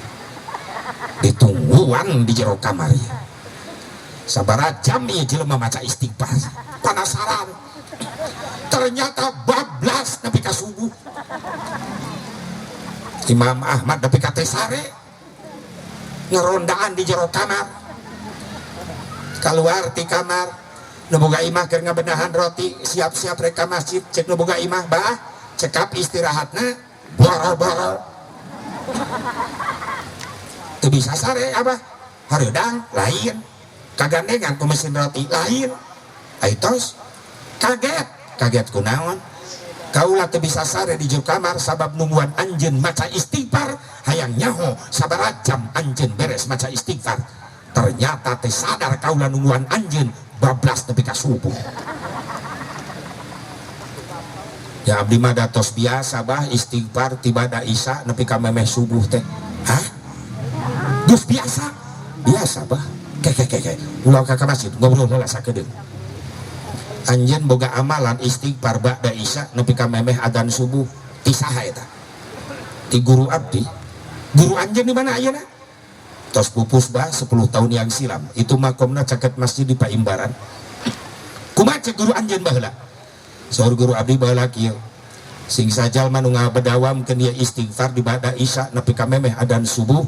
Ditungguan di jero kamar ya. Sabaraha jam ieu jelema maca istighfar?" Penasaran. Ternyata bablas nepi ka subuh. Imam Ahmad nepi ka teu sare, ngerondaan di jero kamar. Keluar ti kamar, nu boga imah keur ngabenahan roti, siap-siap rek ka masjid. Cek nu boga imah, "Bah, cekap istirahatna." Boro-boro, teu bisa sare abah. Hareudang lain, kagandengan ku mesin roti lain. Ai tos kaget. "Kaget kunaon?" "Kaula teu bisa sare di jero kamar sabab nungguan anjeun maca istighfar, hayang nyaho sabaraha jam anjeun beres maca istighfar. Ternyata teu sadar kaula nungguan anjeun bablas nepi ka subuh." "Ya abdi mah da tos biasa, bah, istighfar ti bada Isya nepi ka memeh subuh teh." "Hah, geus biasa?" "Biasa, bah. Ke ke ke ke, ulah ka masjid, ngobrol heula sakedeung. Anjeun boga amalan istighfar ba'da Isya nepi ka memeh adzan subuh, ti saha eta?" "Ti guru abdi." "Guru anjeun di mana ayeuna?" "Tos pupus, bah, 10 tahun yang silam. Itu makomna caket masjid di Paimbaran." "Kumaha cek guru anjeun baheula?" "Saur guru abdi baheula kieu: sing sajalma nu ngabedawamkeun dia istighfar di ba'da Isya nepi ka memeh adzan subuh.